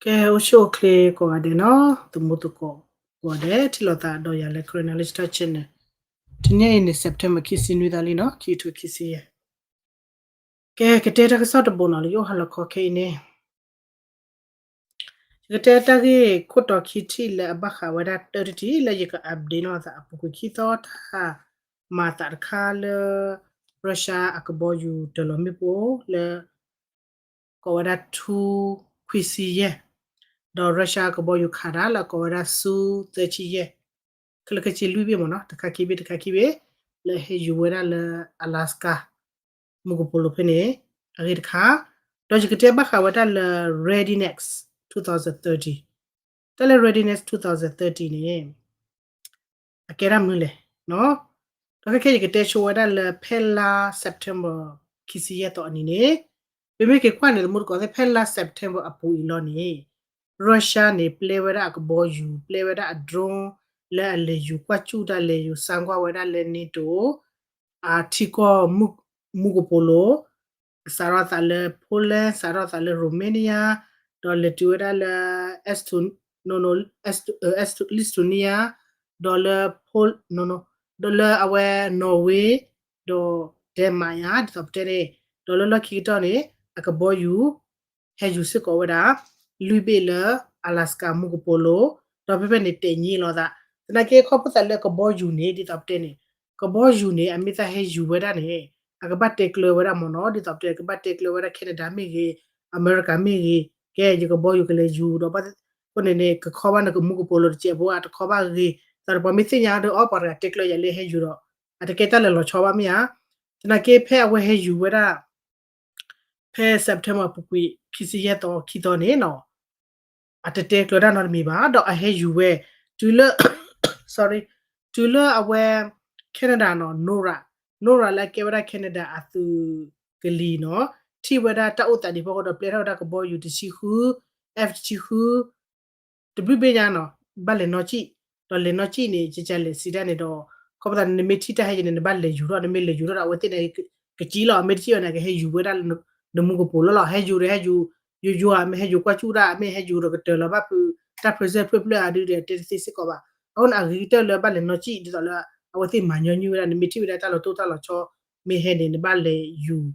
ကဲ အိၣ်ဆူၣ်အိၣ်ချ့ကိးဂၤဒဲးနီၤ, သမူသကိးကိးဂၤဒဲး ထံၣ်လိာ်သးဒီးယၤလၢ Karen Knowledge Talk Channel. တနံၤအံၤန့ၣ် September ခံဆံနွံသီလံနီၤ, ခံကထိခံဆံယဲၢ်. ကဲ ကတဲတၢ်ကစီၣ်တဘိနီၤ လၢယအိၣ်ဟါလီၤခီခဲအံၤန့ၣ် ယကတဲတၢ်ဂ့ၢ်ခိၣ်တီခံထံၣ်လၢအဘၣ်ဃးဝဲဒၣ်တၢ်တထံၣ်လၢယက update နီၤသးအပူၤကွံာ်ခံသီတၢ်မၤသးတခါလၢ Russia အကဘီယူၤတၢၤလီၤမ့ၣ်ပိၢ်လၢ ကိးဝဲဒၣ်ထူခွံဆံယဲၢ်, ဒီး Russia အကဘီယူၤခးတၢ်လၢကိးဝဲဒၣ်ဆူသၢဆံယဲၢ်, ခဲလၢာ်ခဲဆ့လွံၢ်ဘ့ၣ်မ့ၢ်နီၤ, တခါခံဘ့ၣ် တခါခံဘ့ၣ်, လၢဟဲယူၤဝဲဒၣ်လၢ Alaska မူကပိာ်လိၤဖဲန့ၣ် အဂ့ၢ်တခါ, ဒီးယကတဲဘၣ်ဃးဝဲဒၣ်လၢ Readiness two thousand thirty, တၢ်လၢ Readiness two thousand thirty န့ၣ် အကဲဒၣ်မနုၤလဲၣ်နီၤ, ဒီးခဲခဲယကတဲဆိဝဲဒၣ်လၢဖဲလါ September ခံဆံယဲၢ်သီအနံၤန့ၣ်, ပမ့ၢ်က့ၤကွၢ်န့ၣ် သမူသကိးသ့ၣ် ဖဲလါ September အပူၤအံၤလီၤန့ၣ် Russia န့ၣ် ပျဲဝဲဒၣ်အကဘီယူၤ ပျဲဝဲဒၣ်အ drone လၢအလဲၤယူၤကွၢ်စူၣ်တၢ် လဲၤယူၤဆါကွၢ်ဝဲဒၣ်လၢ NATO အထံကီၢ် မူကပိာ်လိၤ စးထီၣ်သးလၢ Poland စးထီၣ်သးလၢ Romania ဒီးလဲၤတုၤဝဲဒၣ်လၢ Esto- Esto- Lithuania ဒီးလၢ Pol- ဒီးလၢအဝဲ Norway ဒီး Denmark ယါ ဒ်သိးပတဲန့ၣ်, ဒီးလၢလီၢ်ခံကတၢၢ်န့ၣ် အကဘီယူၤ ဟဲယူၤစ့ၢ်ကီးဝဲဒၣ် လွံၢ်ဘ့ၣ်လၢ Alaska မူကပိာ်လိၤ, ဒီးဖဲဖဲန့ၣ်တဲာ်ညံလိာ်သး, သနာ်က့ခီဖျိသးလၢကဘီယူၤန့ၣ် ဒ်သိးပတဲန့ၣ်, ကဘီယူၤန့ၣ် အမ့ၢ်သးဟဲယူၤဝဲဒၣ်န့ၣ် အကဘၣ်တဲကျၢၤဝဲဒၣ်မ့ၢ်နီၤ, ဒ်သိးပတဲ ကဘၣ်တဲကျၢၤဝဲဒၣ် Canada မ့ၢ်ဂ့ၤ, အမဲရကၤမ့ၢ်ဂ့ၤ, ကဲ ယကဘီယူၤကလဲၤယူၤဒီး အဃိန့ၣ်န့ၣ် ကခီဘၣ်နကမူကပိာ်လိၤတစဲးဖိ အတခီဘၣ်ဂ့ၤ, ဒီးပှၤမ့ၢ်သ့ၣ်ညါဒီး အီ ပှၤတဂၤတဲကျၢၤယၤလၢဟဲယူၤဒီး အတကဲတၢ်လၢာ်လီၤဆီဘၣ်မ့ၢ်ဧါ, သနာ်က့ဖဲအဝဲဟဲယူၤဝဲဒၣ် ဖဲ September ပူၤကွံာ် ခံဆံယဲၢ်သီ ခံသီန့ၣ်နီၤ, အတတဲကျၢၤတၢ်နီတမံၤဘၣ်, ဒီးအဟဲယူၤဝဲ တုၤလၢ sorry တုၤလၢအဝဲ Canada နီၤ NORAD, NORAD လၢအကဲဝဲဒၣ် Canada အသုးကလံၤနီၤ, ထံၣ်ဝဲဒၣ်တၢ်အိၣ်သးဒံးဖီခိၣ်ဒီး ပျဲထီၣ်ဝဲဒၣ်ကဘီယူၤတဆံဃု, F တဆံဃု တဘျုးဘ့ၣ်ညါနီၤ, ဘၣ်လဲၤနီၢ်ကံၣ်, ဒီးလဲၤနီၢ်ကံၣ်န့ၣ် ကကလဲၤစံးတၢ်န့ၣ်ဒီး ခီဖျိသးန့ၣ် နမ့ၢ်ထံၣ်တၢ်ဟဲက့ၤန့ၣ် နဘၣ်လဲၤယူၤထီၣ်, နမ့ၢ်လဲၤယူၤထီၣ်ဒီး အဝဲသ့ၣ်န့ၣ် ကကံလီၤ, မ့ၢ်တကံလီၤန့ၣ် ကဟဲယူၤဝဲဒၣ်လၢနမူကပိာ်လိၤလီၤ, ဟဲယူၤဒီးဟဲယူၤ, ယူၤယူၤဧါ, မ့ၢ်ဟဲယူၤကွၢ်စူၣ်တၢ်, မ့ၢ်ဟဲယူၤဒီးကတၢၢ်လီၤဘၣ်ဖုး, တၢ် present ဖျၢၣ်ဖျၢၣ်ဧါဒုဒီး တဲတသ့စ့ၢ်ကီးဘၣ်. အဃိန့ၣ် အဂ့ၤကတၢၢ်လၢဘၣ်လဲၤနီၢ်ကံၣ် ဒ်သိးလၢ အဝဲသ့ၣ်မၤညီနုၢ်ဝဲဒၣ်, နမ့ၢ်ထံၣ်ဝဲဒၣ်တၢ်လီၤတိၢ်တၢ်လီၤဆီ မ့ၢ်ဟဲန့ၣ် နဘၣ်လဲၤယူၤ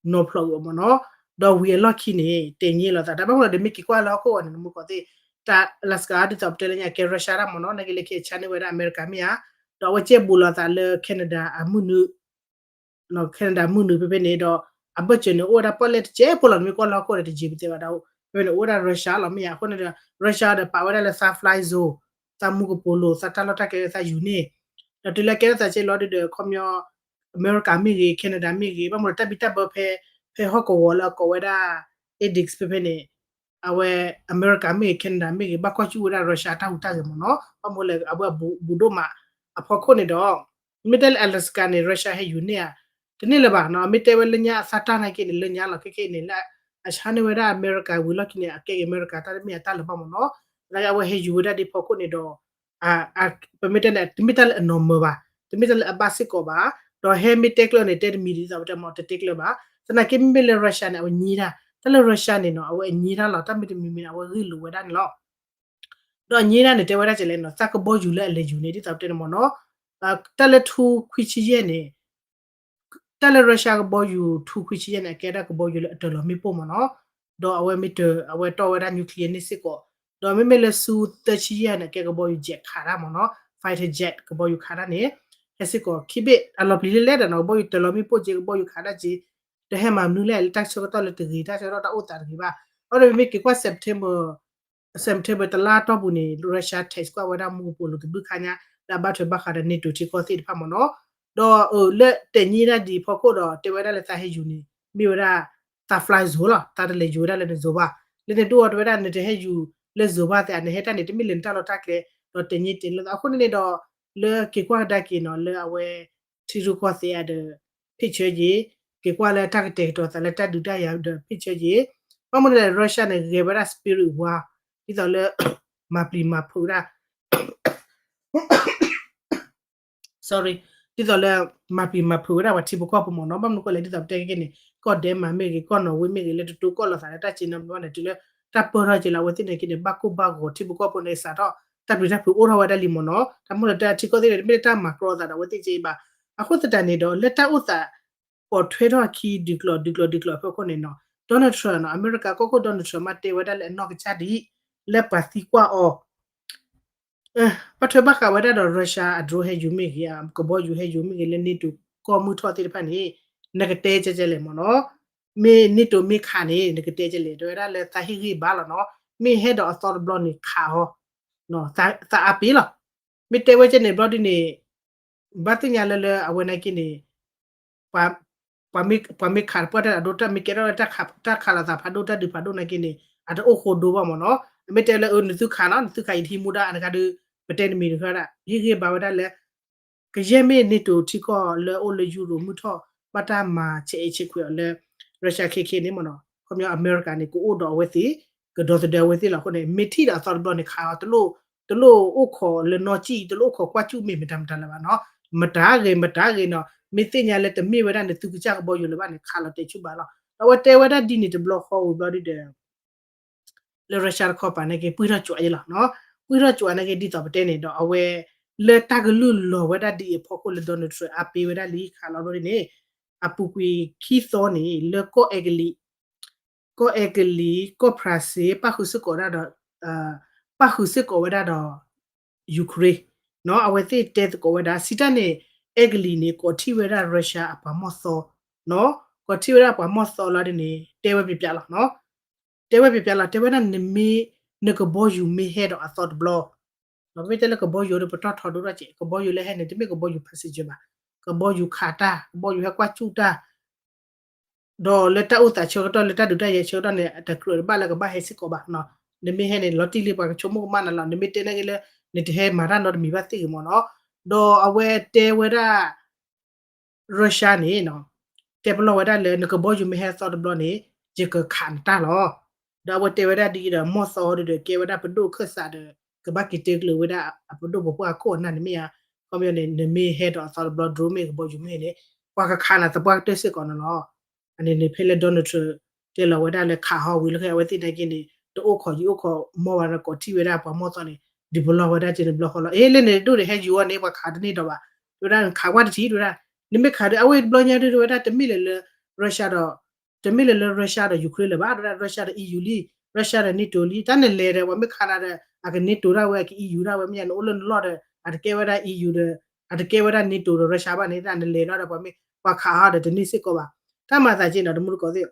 နီၢ်ဖျိးအီၤမ့ၢ်နီၤ, ဒီးဝံၤအလီၢ်ခံန့ၣ် တဲာ်ညံလိာ်သး တၢ်ဘၣ်မနုၤဒီး မ့ၢ်က့ၤကွၢ်လၢဟီၣ်ခိၣ်ဂီၤန့ၣ် နမူကီၢ်သ့ၣ် တၢ် Alaska ဒ်သိးပတဲလၢညါ ကဲ Russia တၢ်မ့ၢ်နီၤ, နာ်က့လၢခံအဆါန့ၢ်ဝဲဒၣ် အမဲရကၤမ့ၢ်ဧါ, ဒီးအဝဲကဲဘူးလိာ်သးလၢ Canada အမုၢ်နုာ် Canada မုၢ်နုာ်ဖဲဖဲန့ၣ်ဒီး အဘၢၣ်စၢၤန့ၣ် အိၣ်ဝဲဒၣ်ပီၣ်လဲၣ်တကဲဖိလီၤ, နမ့ၢ်ကွၢ်လၢဟီၣ်ခိၣ်ဒီးတယံာ်ပသဲဘၣ်ဒီး ဖဲဖဲန့ၣ် အိၣ်ဝဲဒၣ် Russia လီၤမ့ၢ်ဧါ, အဃိန့ၣ်ဒီး Russia ဒီးပာ်ဝဲဒၣ်လၢသး fly zone, သးမူကပိာ်လိၤ သးတၢ်လီၢ်တၢ်ကျဲလၢသးယူၤန့ၣ်, ဒီးတုၤလၢကဲထီၣ်သးကဲလီၤဒုဒီး ခီပညီ အမဲရကၤမ့ၢ်ဂ့ၤ Canada မ့ၢ်ဂ့ၤ, ဘၣ်မနုၤဒီးတၢ်ဘံၣ်တၢ်ဘၢဖဲ ဖဲဟီၣ်ကဝီၤလၢအကိးဝဲဒၣ် Indics ဖဲဖဲန့ၣ် အဝဲအမဲရကၤမ့ၢ်ဂ့ၤ Canada မ့ၢ်ဂ့ၤ ဘၣ်ကွၢ်စူၣ်ဝဲဒၣ် Russia တၢ်ဟူးတၢ်ဂဲၤမ့ၢ်နီၤ, ဘၣ်မနုၤလၢအဝဲအဘူးဒိၣ်မးအဖီခိၣ်န့ၣ်ဒီး မ့ၢ်တဲလၢ Alaska န့ၣ် Russia ဟဲယူၤန့ၢ်ဧါ, တန့ၢ်လၢၤဘၣ်နီၤ, မ့ၢ်တဲဝဲလၢညါအသးတၢ်နာ်က့န့ၣ် လၢညါလီၤ ခဲကနံၣ်အံၤန့ၣ် လၢအဆါန့ၢ်ဝဲဒၣ်အမဲရကၤဝံၤလီၢ်ခံန့ၣ် အကဲက့ၤအမဲရကၤတၢ်တမ့ၢ်အတၢ်လၢၤဘၣ်မ့ၢ်နီၤ, သနာ်က့အဝဲဟဲယူၤဝဲဒၣ်ဒ်ဖီခိၣ်န့ၣ်ဒီး ပမ့ၢ်တဲန့ၣ် တမ့ၢ်တၢ်လၢအနီၢ်မၢၤဘၣ်, တမ့ၢ်တၢ်လၢအဘၣ်စ့ၢ်ကီးဘၣ်, ဒီးဟဲမ့ၢ်တဲကျၢၤန့ၣ် တဲတမံၤဒ်သိးပတဲမ့ၢ် တတဲကျၢၤဘၣ်, သနာ်က့မ့မ့ၢ်လၢ Russia န့ၣ် အဝဲညံတၢ်, တၢ်လၢ Russia န့ၣ်နီၤ အဝဲအညံတၢ်လီၤ, တၢ်မ့ၢ်တမံၤမံၤန့ၣ် အဝဲဂ့ၢ်လိာ်ဝဲဒၣ်န့ၣ်လီၤ. ဒီးအညံတၢ်န့ၣ် တဲဝဲဒၣ်ကလဲၣ်နီၤ, သးကဘီယူၤလၢအလဲၤယူၤန့ၣ် ဒ်သိးပတဲန့ၣ်မ့ၢ်နီၤ, တၢ်လၢထူခွံဆံယဲၢ်န့ၣ် တၢ်လၢ Russia ကဘီယူၤထူခွံဆံယဲၢ်န့ၣ် အကဲဒၣ်ကဘီယူၤလၢအတၢၤလီၤမ့ၣ်ပိၢ်မ့ၢ်နီၤ, ဒီးအဝဲမ့ၢ်တၢၤ အဝဲတီၢ်ဝဲဒၣ် nuclear န့ၣ်စ့ၢ်ကီး, ဒီးမ့မ့ၢ်လၢဆူသၢဆံယဲၢ်န့ၣ် အကဲကဘီယူၤ jet ခးတၢ်မ့ၢ်နီၤ, fighter jet ကဘီယူၤခးတၢ်န့ၣ် ဟဲစ့ၢ်ကီး ခံဘ့ၣ် အလီၤပျံၤလဲၣ်လဲၣ်ဒီးနီၤ, ကဘီယူၤတၢၤလီၤမ့ၣ်ပိၢ်က့ ကဘီယူၤခးတၢ်က့ တဟဲမၤမနုၤလဲၣ်, လၢတၢ်ဆၢကတီၢ်လၢတဂ့ၤ တၢ်ဆၢကတီၢ်တၢ်အိၣ်သးတဂ့ၤဘၣ်, အဃိန့ၣ် ပမ့ၢ်က့ၤကွၢ် September September တလါတီၢ်ပူၤန့ၣ် Russia test ကွၢ်ဝဲဒၣ်မူကပိာ်လိၤတဘျုးခါညါ လၢအဘၣ်ထွဲဘၣ်ဃးဒီး NATO ထံကီၢ်သ့ၣ်တဖၣ်မ့ၢ်နီၤ, ဒီးလၢတဲာ်ညံတၢ်ဒ်အံၤဖီခိၣ်ဒီး တဲဝဲဒၣ်လၢသးဟဲယူၤန့ၣ် မ့ၢ်ဝဲဒၣ်သး fly zone လီၤ, သးတလဲၤယူၤဝဲဒၣ်လၢန zone ဘၣ်, လၢန့ၣ်ဒ်အံၤတဲဝဲဒၣ် နတဟဲယူၤလၢ zone ဘၣ်သ့ၣ် နဟဲတၢ်န့ၣ် တမ့ၢ်လၢနတၢ်လီၢ်တၢ်ကျဲ ဒီးတဲာ်ညံတဲာ်လၢသး အဃိန့ၣ်န့ၣ်ဒီး လၢက့ၤကွၢ်ကဒါက့ၤနီၤ လၢအဝဲ ထံရူၢ်ကီၢ်သဲးအံၤဒီး picture က့ၤ, က့ၤကွၢ်လၢတၢ်ကတဲာ်ကတီၤသးလၢတၢ်ဒုးတၢ်ယၤဒီး picture က့ၤ, ဘၣ်မနုၤလဲၣ် Russia န့ၣ် ဂဲၤဝဲဒၣ် spirit war ဒ်သိးလၢ မၤပျံၤမၤဖုးဝဲဒၣ် sorry ဒ်သိးလၢ မၤပျံၤမၤဖုးဝဲဒၣ်ပှၤထံဖိကီၢ်ဖိမ့ၢ်နီၤ, ဘၣ်မနုၤအဃိလဲၣ် ဒ်သိးပတဲက့ၤန့ၣ် ကီၢ် Denmark မ့ၢ်ဂ့ၤ ကီၢ် Norway မ့ၢ်ဂ့ၤ လၢတတိၤကီၢ်လိာ်သးလၢတၢ်စ့နီတဘျီဘၣ်န့ၣ် တုၤလၢ တၢ်ပၢၢ်ထီၣ်က့ၤလီၤ. အဝဲသ့ၣ်န့ၣ်က့န့ၣ် ဘၣ်ကိၢ်ဘၣ်ဂီၤထံဖိကီၢ်ဖိန့ၣ် စးထီၣ်တၢ်ပျံၤတၢ်ဖုးအိၣ်ထီၣ်ဝဲဒၣ်လံမ့ၢ်နီၤ. တၢ်မုၢ်လၢတၢ်ထံကီၢ်သ့ၣ်န့ၣ် တမ့ၢ်လၢတၢ်မၤကြီအသးဒီးအဝဲသ့ၣ်က့ဘၣ်. အဃိသတးန့ၣ်ဒီး လၢတၢ်အိၣ်သးပိာ်ထွဲထီၣ်အခံ ဒုးကျိၤဒုးကျိၤဒုးကျိၤအဖီခိၣ်န့ၣ်နီၤ, Donald Trump နီၤ, အမဲရကၤကီၢ်ခိၣ် Donald Trump မ့ၢ်တဲဝဲဒၣ်လၢအနီၢ်ကစၢ်ဒ်အံၤ လၢပှၤသံကွၢ်အီၤ ဘၣ်ထွဲဘၣ်ဃးဝဲဒၣ်ဒီး Russia အ drone ဟဲယူၤမ့ၢ်ဂ့ၤ, ကဘီယူၤဟဲယူၤမ့ၢ်ဂ့ၤ လၢ NATO ကီၢ်မုၢ်ထီၣ်သ့ၣ်တဖၣ်န့ၣ် နကတဲကဲကဲလဲၣ်မ့ၢ်နီၤ. မ့ၢ် NATO မ့ၢ်ခးန့ၣ် နကတဲကဲလဲၣ်, တဲဝဲဒၣ်လၢသးဟ့ၣ်ဂံၢ်ဘါလီၤနီၤ. မ့ၢ်ဟဲဒီးအသီတဘျီန့ၣ်ခးအီၤ, သးအါပ့ၤလီၤ. မ့ၢ်တဲဝဲကဲန့ၣ်ဘျီဒ်န့ၣ် ဘၣ်သ့ၣ်ညါလၢလၢအဝဲနာ်က့န့ၣ် ပှၤမ့ၢ်ခးတပှၢ်တၢ်အဒိ တၢ်မ့ၢ်ကဲထီၣ်လၢတၢ်ခးလိာ်သးဖးဒိၣ်တၢ်ဒုးဖးဒိၣ်နာ်က့န့ၣ် အတအိၣ်ဃိဒိဘၣ်မ့ၢ်နီၤ. အမ့ၢ်တဲလၢအၢ နသုခးနီၤ နသုခးယတဟံးမူဒါအနကါဒု ပတဲနမံၤတဃၢဒၣ် ဟ့ၣ်ဂံၢ်ဘါဝဲဒၣ်လၢ ကယဲၢ်မ့ၢ် NATO ထံကီၢ်လၢအိၣ်လၢယူရိၤမုၢ်ထီၣ် ဘၣ်တၢ်မၤဆဲးအဲးဆဲးခွဲးအီၤလၢ Russia ခဲခဲန့ၣ်မ့ၢ်နီၤ. ခီပညီအမဲရကၤန့ၣ် ကအိၣ်ဒီးအဝဲသ့ၣ် ကဒီသဒၢအဝဲသ့ၣ်လီၤ. အဃိန့ၣ် မ့ၢ်ထံၣ်ဒီးအသီတဘျီန့ၣ် ခးအီၤ တလိၣ်အိၣ်ခိးလၢနီၢ်ကံၣ် တလိၣ်အိၣ်ခိးကွၢ်စူၣ်မ့ၢ်မတၤမတၤလၢၤဘၣ်နီၤ. မတၤဂ့ၤ မတၤဂ့ၤနီၤ မ့ၢ်သ့ၣ်ညါလၢတမ့ၢ်ဝဲဒၣ်နသုကစၢ်ကဘီယူၤလၢၤဘၣ်န့ၣ် ခးလီၤတဲာ်ဆူၣ်ဘၣ်လီၤ. ဒီးအဝဲတဲဝဲဒၣ်ဒ်န့ၣ်တဘျီဃီဝံၤဘျီဒ်ဒီး လၢ Russia တခီပၤနာ်က့ ပှံၢ်ထီၣ်ကွးအံၤလီၤနီၤ. ပှံၢ်ထီၣ်ကွးနာ်က့ ဒ်သိးပတဲန့ၣ်ဒီး အဝဲ လၢတၢ်ကလုၢ်လီၤဝဲဒၣ်ဒ်အံၤအဖီခိၣ်လၢ Donald Trump အါပ့ၤဝဲဒၣ်လံခးလီၤဘျီဒ်န့ၣ် အပူၤကွံာ်ခံသီန့ၣ် လၢကီၢ်အဲကလံး ကီၢ်အဲကလံး ကီၢ်ဖရၤစ့ ပၣ်ဃုာ်စ့ၢ်ကီးဝဲဒၣ်ဒီး ပၣ်ဃုာ်စ့ၢ်ကီးဝဲဒၣ်ဒီး Ukraine နီၤ. အဝဲသ့ၣ်တဲသကိးဝဲဒၣ် စံးတၢ်န့ၣ် အဲကလံးန့ၣ် ကိးထီၣ်ဝဲဒၣ် Russia အပှၤမီၢ်သီနီၤ. ကိးထီၣ်ဝဲဒၣ်ပှၤမီၢ်သီလီၤဒ်န့ၣ် တဲဝဲပျးပျးလီၤနီၤ. တဲဝဲပျးပျးလီၤ တဲဝဲဒၣ်နမ့ၢ် နကဘီယူၤမ့ၢ်ဟဲဒီးအသီတဘျီ ပမ့ၢ်တဲလၢကဘီယူၤဒီးပတီၢ်ထီဒိၣ်ထီၣ်ကဲး ကဘီယူၤလၢဟဲန့ၣ် တမ့ၢ်ကဘီယူၤ passenger ဘၣ်, ကဘီယူၤခးတၢ် ကဘီယူၤဟဲကွၢ်စူၣ်တၢ် ဒီးလၢတၢ်အိၣ်သးဆၢကတီၢ်လၢတၢ်ဒုးတၢ်ယၤဆၢကတီၢ်န့ၣ် တကြၢးတဘၣ်လၢကဘၣ်ဟဲစ့ၢ်ကီးဘၣ်နီၤ. နမ့ၢ်ဟဲန့ၣ် လီၤတံၢ်လံပှၤကဆိကမိၣ်ကမၣ်နၤလီၤ. နမ့ၢ်တဲနာ်က့လၢ နတဟဲမၤတၢ်နီတမံၤဘၣ်သ့ၣ်ဂ့ၤမ့ၢ်နီၤ. ဒီးအဝဲတဲဝဲဒၣ် Russia န့ၣ်နီၤ တဲပလီၢ်ဝဲဒၣ်လၢနကဘီယူၤမ့ၢ်ဟဲသီတဘျီန့ၣ် ယကခးနတၢ်လီၤ. ဒီးအဝဲတဲဝဲဒၣ်ဒ်အံၤဒီး မီၢ်သီဒ်ဒီးကဲဝဲဒၣ်ပဒိၣ်ခၢၣ်သးဒီး ကဘၣ်က့ၤတဲကျၢၤဝဲဒၣ်အပဒိၣ်ပပှၢ်ခိၣ်အနၢ်န့ၣ်မ့ၢ်ဧါ. ခီပညီန့ၣ် နမ့ၢ်ဟဲဒီးအသီတဘျီ drone မ့ၢ်ကဘီယူၤမ့ၢ်န့ၣ် ပှၤကခးနၤသပှၢ်ကတၢၢ်စ့ၢ်ကီးန့ၣ်လီၤ. အန့ၣ်န့ၣ် ဖဲလၢ Donald Trump တဲလီၤဝဲဒၣ်လၢခးဟီဝံၤလၢခဲအဝဲသ့ၣ်နာ်က့န့ၣ် တအိၣ်ခိးယအိၣ်ခိးမီၢ်ဘၣ်ဒီးကိးထီၣ်ဝဲဒၣ်ပှၤမီၢ်သီန့ၣ် ဒုးပလီၢ်ဝဲဒၣ်ကဲန့ၣ်ဘျီဃီလီၤ. အ့ လၢန့ၣ်ဒိၣ်န့ၣ် ဟဲယူၤအီၤန့ၣ် ပှၤခးတန့ၢ်ဒီးဘၣ် တဲဝဲဒၣ်နခးကွၢ်တထံၣ်တဲဝဲဒၣ် နမ့ၢ်ခးဒီး အဝဲတဘျီညါဒုးတဲဝဲဒၣ် တမ့ၢ်လၢလၢ Russia ဒီး တမ့ၢ်လၢလၢ Russia ဒီး Ukraine လၢၤဘၣ် တဲဝဲဒၣ် Russia ဒီး EU လံ Russia ဒီး NATO လံ တၢ်နလဲၤဒီး ပှၤမ့ၢ်ခးနၤဒီး အက NATO ဒၣ်ဝဲ အက EU ဒၣ်ဝဲ မ့ၢ်ယၤနအိၣ်လၢနလီၢ်ဒီး အတကဲဝဲဒၣ် EU ဒီး အတကဲဝဲဒၣ် NATO ဒီး Russia ဘၣ်န့ၣ် တၢ်နလဲၤဒီး ပှၤမ့ၢ်ပှၤခးအီၤဒီးတန့ၢ်စ့ၢ်ကီးဘၣ်. တၢ်မၤသးက့နီၤ တမူတကိးသ့ၣ်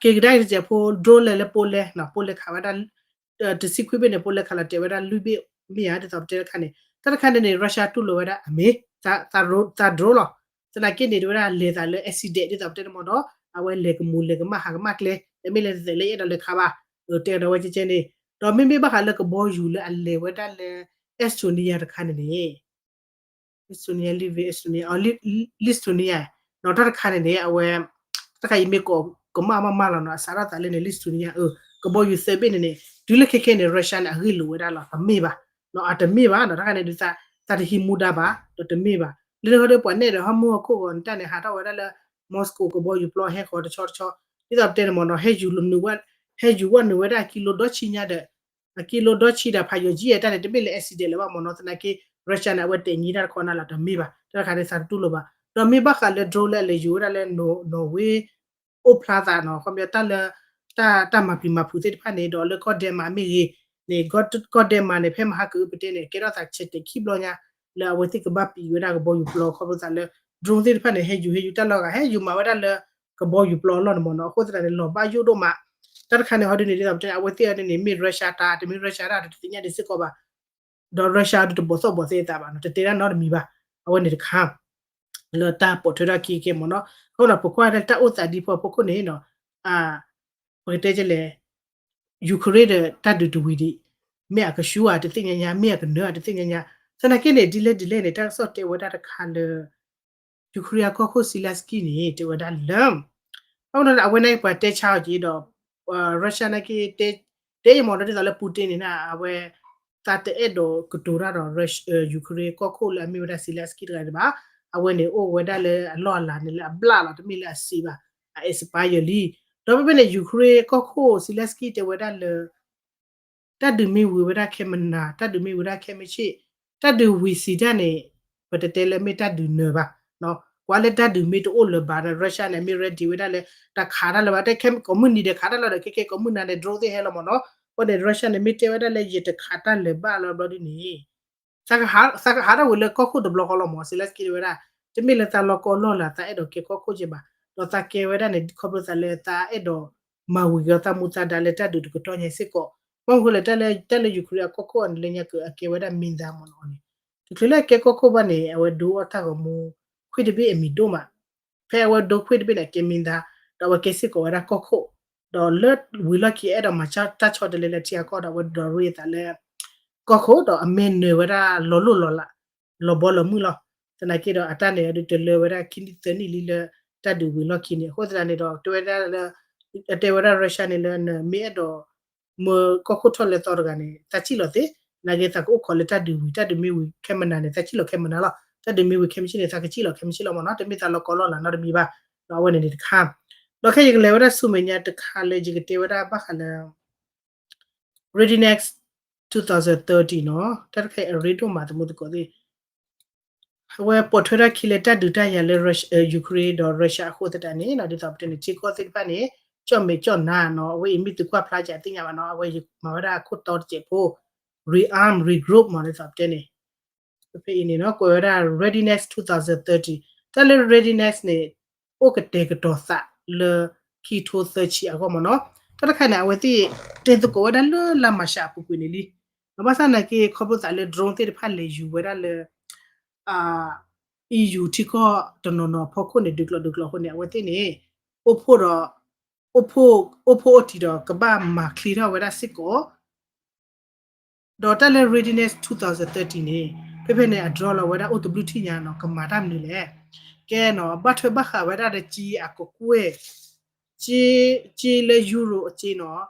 က့ၤကဒါက့ၤတစဲးဖိ drone လဲၤလၢ Poland နီၤ Poland ခးဝဲဒၣ် တဆံခွံဘ့ၣ်န့ၣ် Poland ခးလီၤတဲာ်ဝဲဒၣ်လွံၢ်ဘ့ၣ်မ့ၢ်ဧါ ဒ်သိးပတဲတခါန့ၣ် တၢ်တခါန့ၣ်န့ၣ် Russia တူၢ်လိာ်ဝဲဒၣ်အမ့ၢ် သး drone လီၤ. သနာ်က့န့ၣ် တဲဝဲဒၣ်လဲၤသးလၢ accident ဒ်သိးပတဲန့ၣ်မ့ၢ်ဒီး အဝဲလဲၤကမူၤလဲၤကမၣ်ဟးကမၣ်ကျဲ တမ့ၢ်လၢတသဲးလၢယအဲၣ်ဒိးလဲၤခးဘၣ် တဲဒီးဝဲကဲကဲန့ၣ် ဒီးမ့မ့ၢ်ဘၣ်ဃးလၢကဘီယူၤလၢအလဲၤဝဲဒၣ်လၢ Estonia တခါန့ၣ်န့ၣ် Estonia, Lithuania, Lithuania နီၤ တၢ်တခါန့ၣ်န့ၣ် အဝဲ တၢ်တခါအံၤမ့ၢ်ကိးကမၣ်မးမးလီၤနီၤ အစးထီၣ်သးလၢန့ၣ် Lithuania အၢ ကဘီယူၤသၢဘ့ၣ်န့ၣ်န့ၣ် တုၤလၢခဲခဲန့ၣ် Russia န့ၣ် အဂ့ၢ်လိာ်ဝဲဒၣ်လီၤ တမ့ၢ်ဘၣ် နီၤ အတမ့ၢ်ဘၣ်နီၤ တၢ်တခါန့ၣ်ဒုး သးတဟံးမူဒါဘၣ် ဒီးတမ့ၢ်ဘၣ် လၢနဟီဒီးပှၤနဲၣ်ဒီး ဟီမုၢ်ဟီၣ်ခိၣ်ဂီၤနတၢ်န့ၣ် ဟးထီၣ်ဝဲဒၣ်လၢ Moscow ကဘီယူၤပျီဟဲဃီၤတဆီတဆီ ဒ်သိးပတဲန့ၣ်မ့ၢ်နီၤ ဟဲယူၤဝဲ ဟဲယူၤဝဲနုာ်ဝဲဒၣ်ကံလိဒိၣ်ဆံညါဒီး အကံလိဒိၣ်ဆံဒီးဖးယိၤကံအဲၣ်တၢ်န့ၣ် တမ့ၢ်လၢ accident လၢၤဘၣ်မ့ၢ်နီၤ သနာ်က့ Russia န့ၣ် အဝဲတဲာ်ညံတၢ်တခီနၤလီၤ တမ့ၢ်ဘၣ် တၢ်တခါန့ၣ် သးတတူၢ်လိာ်ဘၣ် ဒီးမ့ၢ်ဘၣ်ဃးလၢ drone လၢအလဲၤယူၤဝဲဒၣ်လၢ Norway အိၣ်ဖျါသးနီၤ ခီပညီတၢ်လၢ တၢ် တၢ်မၤပျံၤမၤဖုးသ့ၣ်တဖၣ်န့ၣ် ဒီးလၢကီၢ် Denmark မ့ၢ်ဂ့ၤန့ၣ် ကီၢ် Denmark န့ၣ် ဖဲမဟါကအုပတဲန့ၣ် ကဲထီၣ်သးဆဲးတဲာ်ခံဘျီညါ လၢအဝဲသ့ၣ်ကဘၣ်ပံးဝဲဒၣ်ကဘီယူၤပျီ ခီဖျိသးလၢ drone သ့ၣ်တဖၣ်န့ၣ် ဟဲယူၤ ဟဲယူၤတၢ်လီၢ်ဂၤ ဟဲယူၤမၤဝဲဒၣ်လၢ ကဘီယူၤပျီအလီၢ်န့ၣ်မ့ၢ်နီၤ အဃိသတးန့ၣ် လီၤဘၣ်ယိၣ်ဒိၣ်မး တၢ်တခါန့ၣ် ဟီဒ်န့ၣ် ဒ်သိးပတဲန့ၣ် အဝဲသ့ၣ်အံၤန့ၣ် မ့ၢ် Russia တၢ် တမ့ၢ် Russia တၢ်ဒီးတသ့ၣ်ညါဒံးစ့ၢ်ကီးဘၣ် ဒီး Russia ဒုးတဘီၣ်သီၣ်ဘီၣ်သဲအသးဘၣ်နီၤ တတဲဒၣ်နီတမံၤဘၣ် အဝဲန့ၣ်တခါ လၢတၢ်ပိာ်ထွဲထီၣ်ခံကဲမ့ၢ်နီၤ အဃိဒီး ပကွၢ်လၢတၢ်အိၣ်သးဒ်ဖီဖိခိၣ်န့ၣ်နီၤ ပကတဲကလဲၣ် Ukraine ဒီးတၢ်ဒုးတဝံၤဒံး မ့ၢ်အကဆူၣ်ဧါတသ့ၣ်ညါညါ မ့ၢ်အကနၢၤဧါတသ့ၣ်ညါညါ သနာ်က့န့ၣ် ဒ်လဲၣ်ဒ်လဲၣ်န့ၣ် တၢ်ကစီၣ်တဲဝဲဒၣ်တခါလၢ Ukraine အကီၢ်ခိၣ် Zelensky န့ၣ် တဲဝဲဒၣ်လၢ အဃိဒီး အဝဲန့ၣ်ပှၤတဲဆါအီၤက့ၤဒီး Russia နာ်က့ တဲအံၤမ့ၢ်ဒီး ဒ်သိးလၢ Putin န့ၣ် အဝဲ သးတအဲၣ်ဒိးကတိၤတၢ်ဒီး Ukraine ကီၢ်ခိၣ်လၢအမ့ၢ်ဝဲဒၣ် Zelensky တဂၤန့ၣ်ဘၣ် အဝဲန့ၣ်အိၣ်ဝဲဒၣ်လၢအလီၢ်အလၤန့ၣ်လၢအဘျၣ်လီၤ တမ့ၢ်လၢအစံးဘၣ် အ expire လံ ဒီးဖဲဖဲန့ၣ် Ukraine ကီၢ်ခိၣ် Zelensky တဲဝဲဒၣ်လၢ တၢ်ဒုးမ့ၢ်ဝံၤဝဲဒၣ်ခဲမနၤ, တၢ်ဒုးမ့ၢ်ဝံၤဒၣ်ခဲမုၢ်ဆ့ၣ်, တၢ်ဒုးဝံၤစံးတၢ်န့ၣ် ပတတဲလၢမ့ၢ်တၢ်ဒုးနၢၤဘၣ်. ကွၢ်လၢတၢ်ဒုးမ့ၢ်တအိၣ်လၢၤဘၣ်ဒီး Russia န့ၣ် မ့ၢ် ready ဝဲဒၣ်လၢ တၢ်ခးတၢ်လၢၤဘၣ်, တဲခဲကိးမုၢ်နံၤဒီးခးတၢ်လၢၤဒီး ခဲကဲကိးမုၢ်နၤန့ၣ် drone သ့ၣ်ဟဲလီၤမ့ၢ်နီၤ. အဃိန့ၣ် Russia န့ၣ် မ့ၢ်တဲဝဲဒၣ်လၢ ယတခးတၢ်လၢၤဘၣ်လီၤဘျီဒ်န့ၣ် သးကဟးထီၣ်ဝံၤလၢကီၢ်ခိၣ်တဘျီဃီလီၤမ့ၢ် Zelensky တဲဝဲဒၣ်, တမ့ၢ်လၢသးလီၤကီလီၢ်လၢ် သးအဲၣ်ဒိးကဲကီၢ်ခိၣ်က့ဘၣ်, ဒီးသးကဲဝဲဒၣ်န့ၣ် ခီဖျိသးလၢသးအဲၣ်ဒိးမၤဝံၤက့ၤသးမူသးဒါလၢတၢ်ဒုးတကတီၢ်ညါစ့ၢ်ကီး, ဘၣ်မနုၤဃိလဲၣ် တၢ်လၢ တၢ်လၢ Ukraine အကီၢ်ခိၣ်အန့ၣ် လၢညါကအကဲဝဲဒၣ်မ့ၢ်သးမ့ၢ်နီၤန့ၣ်, တချုးလၢအကဲကီၢ်ခိၣ်ဘၣ်န့ၣ် အဝဲဒိအီၣ်တၢ်ဂီၤမူ ခွ့ၣ်တဘ့ၣ်အမံၤဒိၣ်မး ဖဲအဝဲဒိခွ့ၣ်တဘ့ၣ်န့ၣ် အကဲမ့ၢ်သး, ဒီးအဝဲကဲစ့ၢ်ကီးဝဲဒၣ်ကီၢ်ခိၣ်, ဒီးလၢဝံၤလီၢ်ခံအအဲၣ်ဒိးမၤတၢ်ဆီတလဲလၢထံအကီၢ်ဒီး အဝဲဒိးရ့သးလၢ ကီၢ်ခိၣ်ဒီးအမ့ၢ်နၢၤဝဲဒၣ်လီၤလိၢ်လီၤလး လီၤဘီလီၤမုၢ်လီၤ. သနာ်က့ဒီးအတၢ်န့ၣ်ဒုးတလၢဝဲဒၣ်ခံနံၣ်သၢနံၣ်လံလၢတၢ်ဒုးဝံၤလီၢ်ခံန့ၣ် အဃိသတးန့ၣ်ဒီး တဲဝဲဒၣ်လၢ အတဲဝဲဒၣ် Russia န့ၣ်လၢနမ့ၢ်အဲၣ်ဒိး မၢကီၢ်ခိၣ်ထီၣ်လဲၤသီတဂၤန့ၣ် သးစံၣ်လီၤသ့, သနာ်က့သးကအိၣ်ခိးလၢတၢ်ဒုးဝံၤ တၢ်ဒုးမ့ၢ်ဝံၤခဲမနၤန့ၣ် သးစံၣ်လီၤခဲမနၤလီၤ, တၢ်ဒုးမ့ၢ်ဝံၤခဲမုၢ်ဆ့ၣ်န့ၣ် သးကစံၣ်လီၤခဲမုၢ်ဆ့ၣ်လီၤမ့ၢ်နီၤ, တမ့ၢ်သးလီၤကီလီၢ်လၤနီတမံၤဘၣ်, ဒီးအဝဲန့ၣ်န့ၣ်တခါ, ဒီးခဲအံၤယကလဲၤဝဲဒၣ်ဆူမဲာ်ညါတခါလၢယကတဲဝဲဒၣ်ဘၣ်ဃးလၢ Readiness two thousand thirty နီၤ, တၢ်တခါအံၤအရ့ဒိၣ်မးသမူသကိးသ့ၣ် အဝဲပိာ်ထွဲထီၣ်ခံလၢတၢ်ဒုးတၢ်ယၤလၢ Ukraine ဒီး Russia အဃိသတးန့ၣ် ဒ်သိးပတဲန့ၣ် ထံကီၢ်သ့ၣ်တဖၣ်န့ၣ် ကၠီၣ်မဲာ်ကၠီၣ်နါနီၤ, အဝဲအံၤမ့ၢ်သုကွၢ်ဖျါကသ့ၣ်ညါဘၣ်နီၤ, အဝဲယမၤဝဲဒၣ်အခိၣ်တီတစဲးဖိ rearm regroup မ့ၢ်ဒ်သိးပတဲန့ၣ် ဖဲအံၤန့ၣ်နီၤ ကွဲးဝဲဒၣ် Readiness two thousand thirty, တၢ်လၢ readiness န့ၣ် အိၣ်ကတဲာ်ကတီၤသးလၢ ခံကထိသၢဆံအဂီၢ်မ့ၢ်နီၤ, တၢ်တခါန့ၣ် အဝဲသ့ၣ်တဲသကိးဝဲဒၣ်လၢလါမၤရှးအပူၤကွံာ်န့ၣ်လံ, ဘၣ်ဆၣ်သနာ်က့ ခီဖျိသးလၢ drone သ့ၣ်တဖၣ်လဲၤယူၤဝဲဒၣ်လၢ EU ထံကီၢ်တနီၤနီၤအဖီခိၣ်န့ၣ် ဒုးကျိၤဒုးကျိၤအဃိန့ၣ် အဝဲသ့ၣ်န့ၣ် အိၣ်ဖှိၣ်ဒီး အိၣ်ဖှိၣ် အိၣ်ဖှိၣ်အိၣ်တံၢ်ဒီးကဘၣ်မၤချ့ထီၣ်ဝဲဒၣ်စ့ၢ်ကီး ဒီးတၢ်လၢ Readiness two thousand thirty န့ၣ် ဖဲဖဲန့ၣ် အ draw လီၤဝဲဒၣ်အိၣ်တဘျုးထံၣ်ညါနီၤ ကမၤတၢ်မနုၤလဲၣ်, ကဲနီၤ ဘၣ်ထွဲဘၣ်ဃးဝဲဒၣ်ဒီးကၠ့အကကွဲၢ်, ကၠ့ ကၠ့လၢ Euro အကၠ့နီၤ,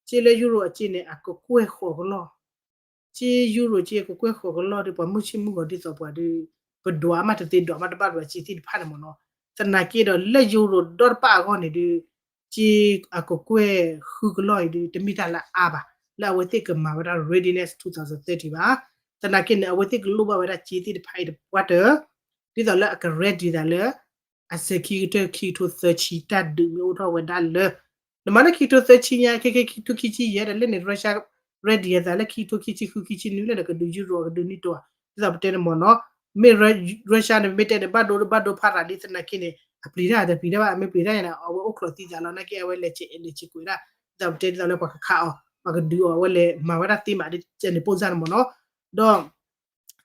ကၠ့လၢ Euro အကၠ့န့ၣ် အကကွဲၢ်ဃိးကလီၢ် ကၠ့ Euro ကၠ့ကကွဲၢ်ဃိးကလီၢ်ဒီး ပှၤမုၢ်ဆ့ၣ်မုၢ်ဂီၤဒ်သိးပှၤဒီး ပဒွးမးတသ့ဒွးမးတဘၣ်ဒွးကၠ့သ့ၣ်တဖၣ်န့ၣ်မ့ၢ်နီၤ, သနာ်က့ဒီးလၢ Euro ဒီတပၣ်အဂီၢ်န့ၣ်ဒီး ကၠ့အကကွဲၢ်ဃုကလီၢ်အံၤဒီး တမ့ၢ်တၢ်လၢအါဘၣ် လၢအဝဲသ့ၣ်ကမၤဝဲဒၣ် Readiness two thousand thirty ဘၣ်, သနာ်က့န့ၣ် အဝဲသ့ၣ်ကလိၣ်ဘၣ်ဝဲဒၣ်ကၠ့သ့ၣ်တဖၣ်အံၤတပှၢ်တၢၢ် ဒ်သိးလၢအက ready သးလၢ အစဲးခံကတၢၢ် ခံကထိသၢဆံ တၢ်ဒုးမ့ၢ်အိၣ်ထီၣ်ဝဲဒၣ်လၢ နမၤလၢခံကထိသၢဆံညါ ခဲခဲခံကထိခံဆံယဲၢ်ဒီး လၢန့ၣ် Russia ready အသးလၢ ခံကထိခံဆံဃု ခံဆံနွံ လၢန့ၣ် ကဒုး Euro ကဒုး NATO ဒ်သိးပတဲန့ၣ်မ့ၢ်နီၤ, မ့ၢ် Russia န့ၣ် မ့ၢ်တဲန့ၣ် ဘၣ်ဒိဘၣ်ဒိဖးရၤလံ သနာ်က့န့ၣ် အပျံၤတၢ်တပျံၤတၢ်ဘၣ် အမ့ၢ်ပျံၤတၢ်ညါန့ၣ် အဝဲအိၣ်ချီးသံသးလီၤ သနာ်က့အဝဲလဲၤဆဲးအဲးလဲၤဆဲးကွဲးဒၣ် ဒ်သိးပတဲဒ်သိးလၢပှၤကခးအီၤ ပှၤကဒုးအီၤ အဝဲလဲၤမၤဝဲဒၣ်သ့မး ကဲန့ၣ် ပိၢ်စၢ်န့ၣ်မ့ၢ်နီၤ,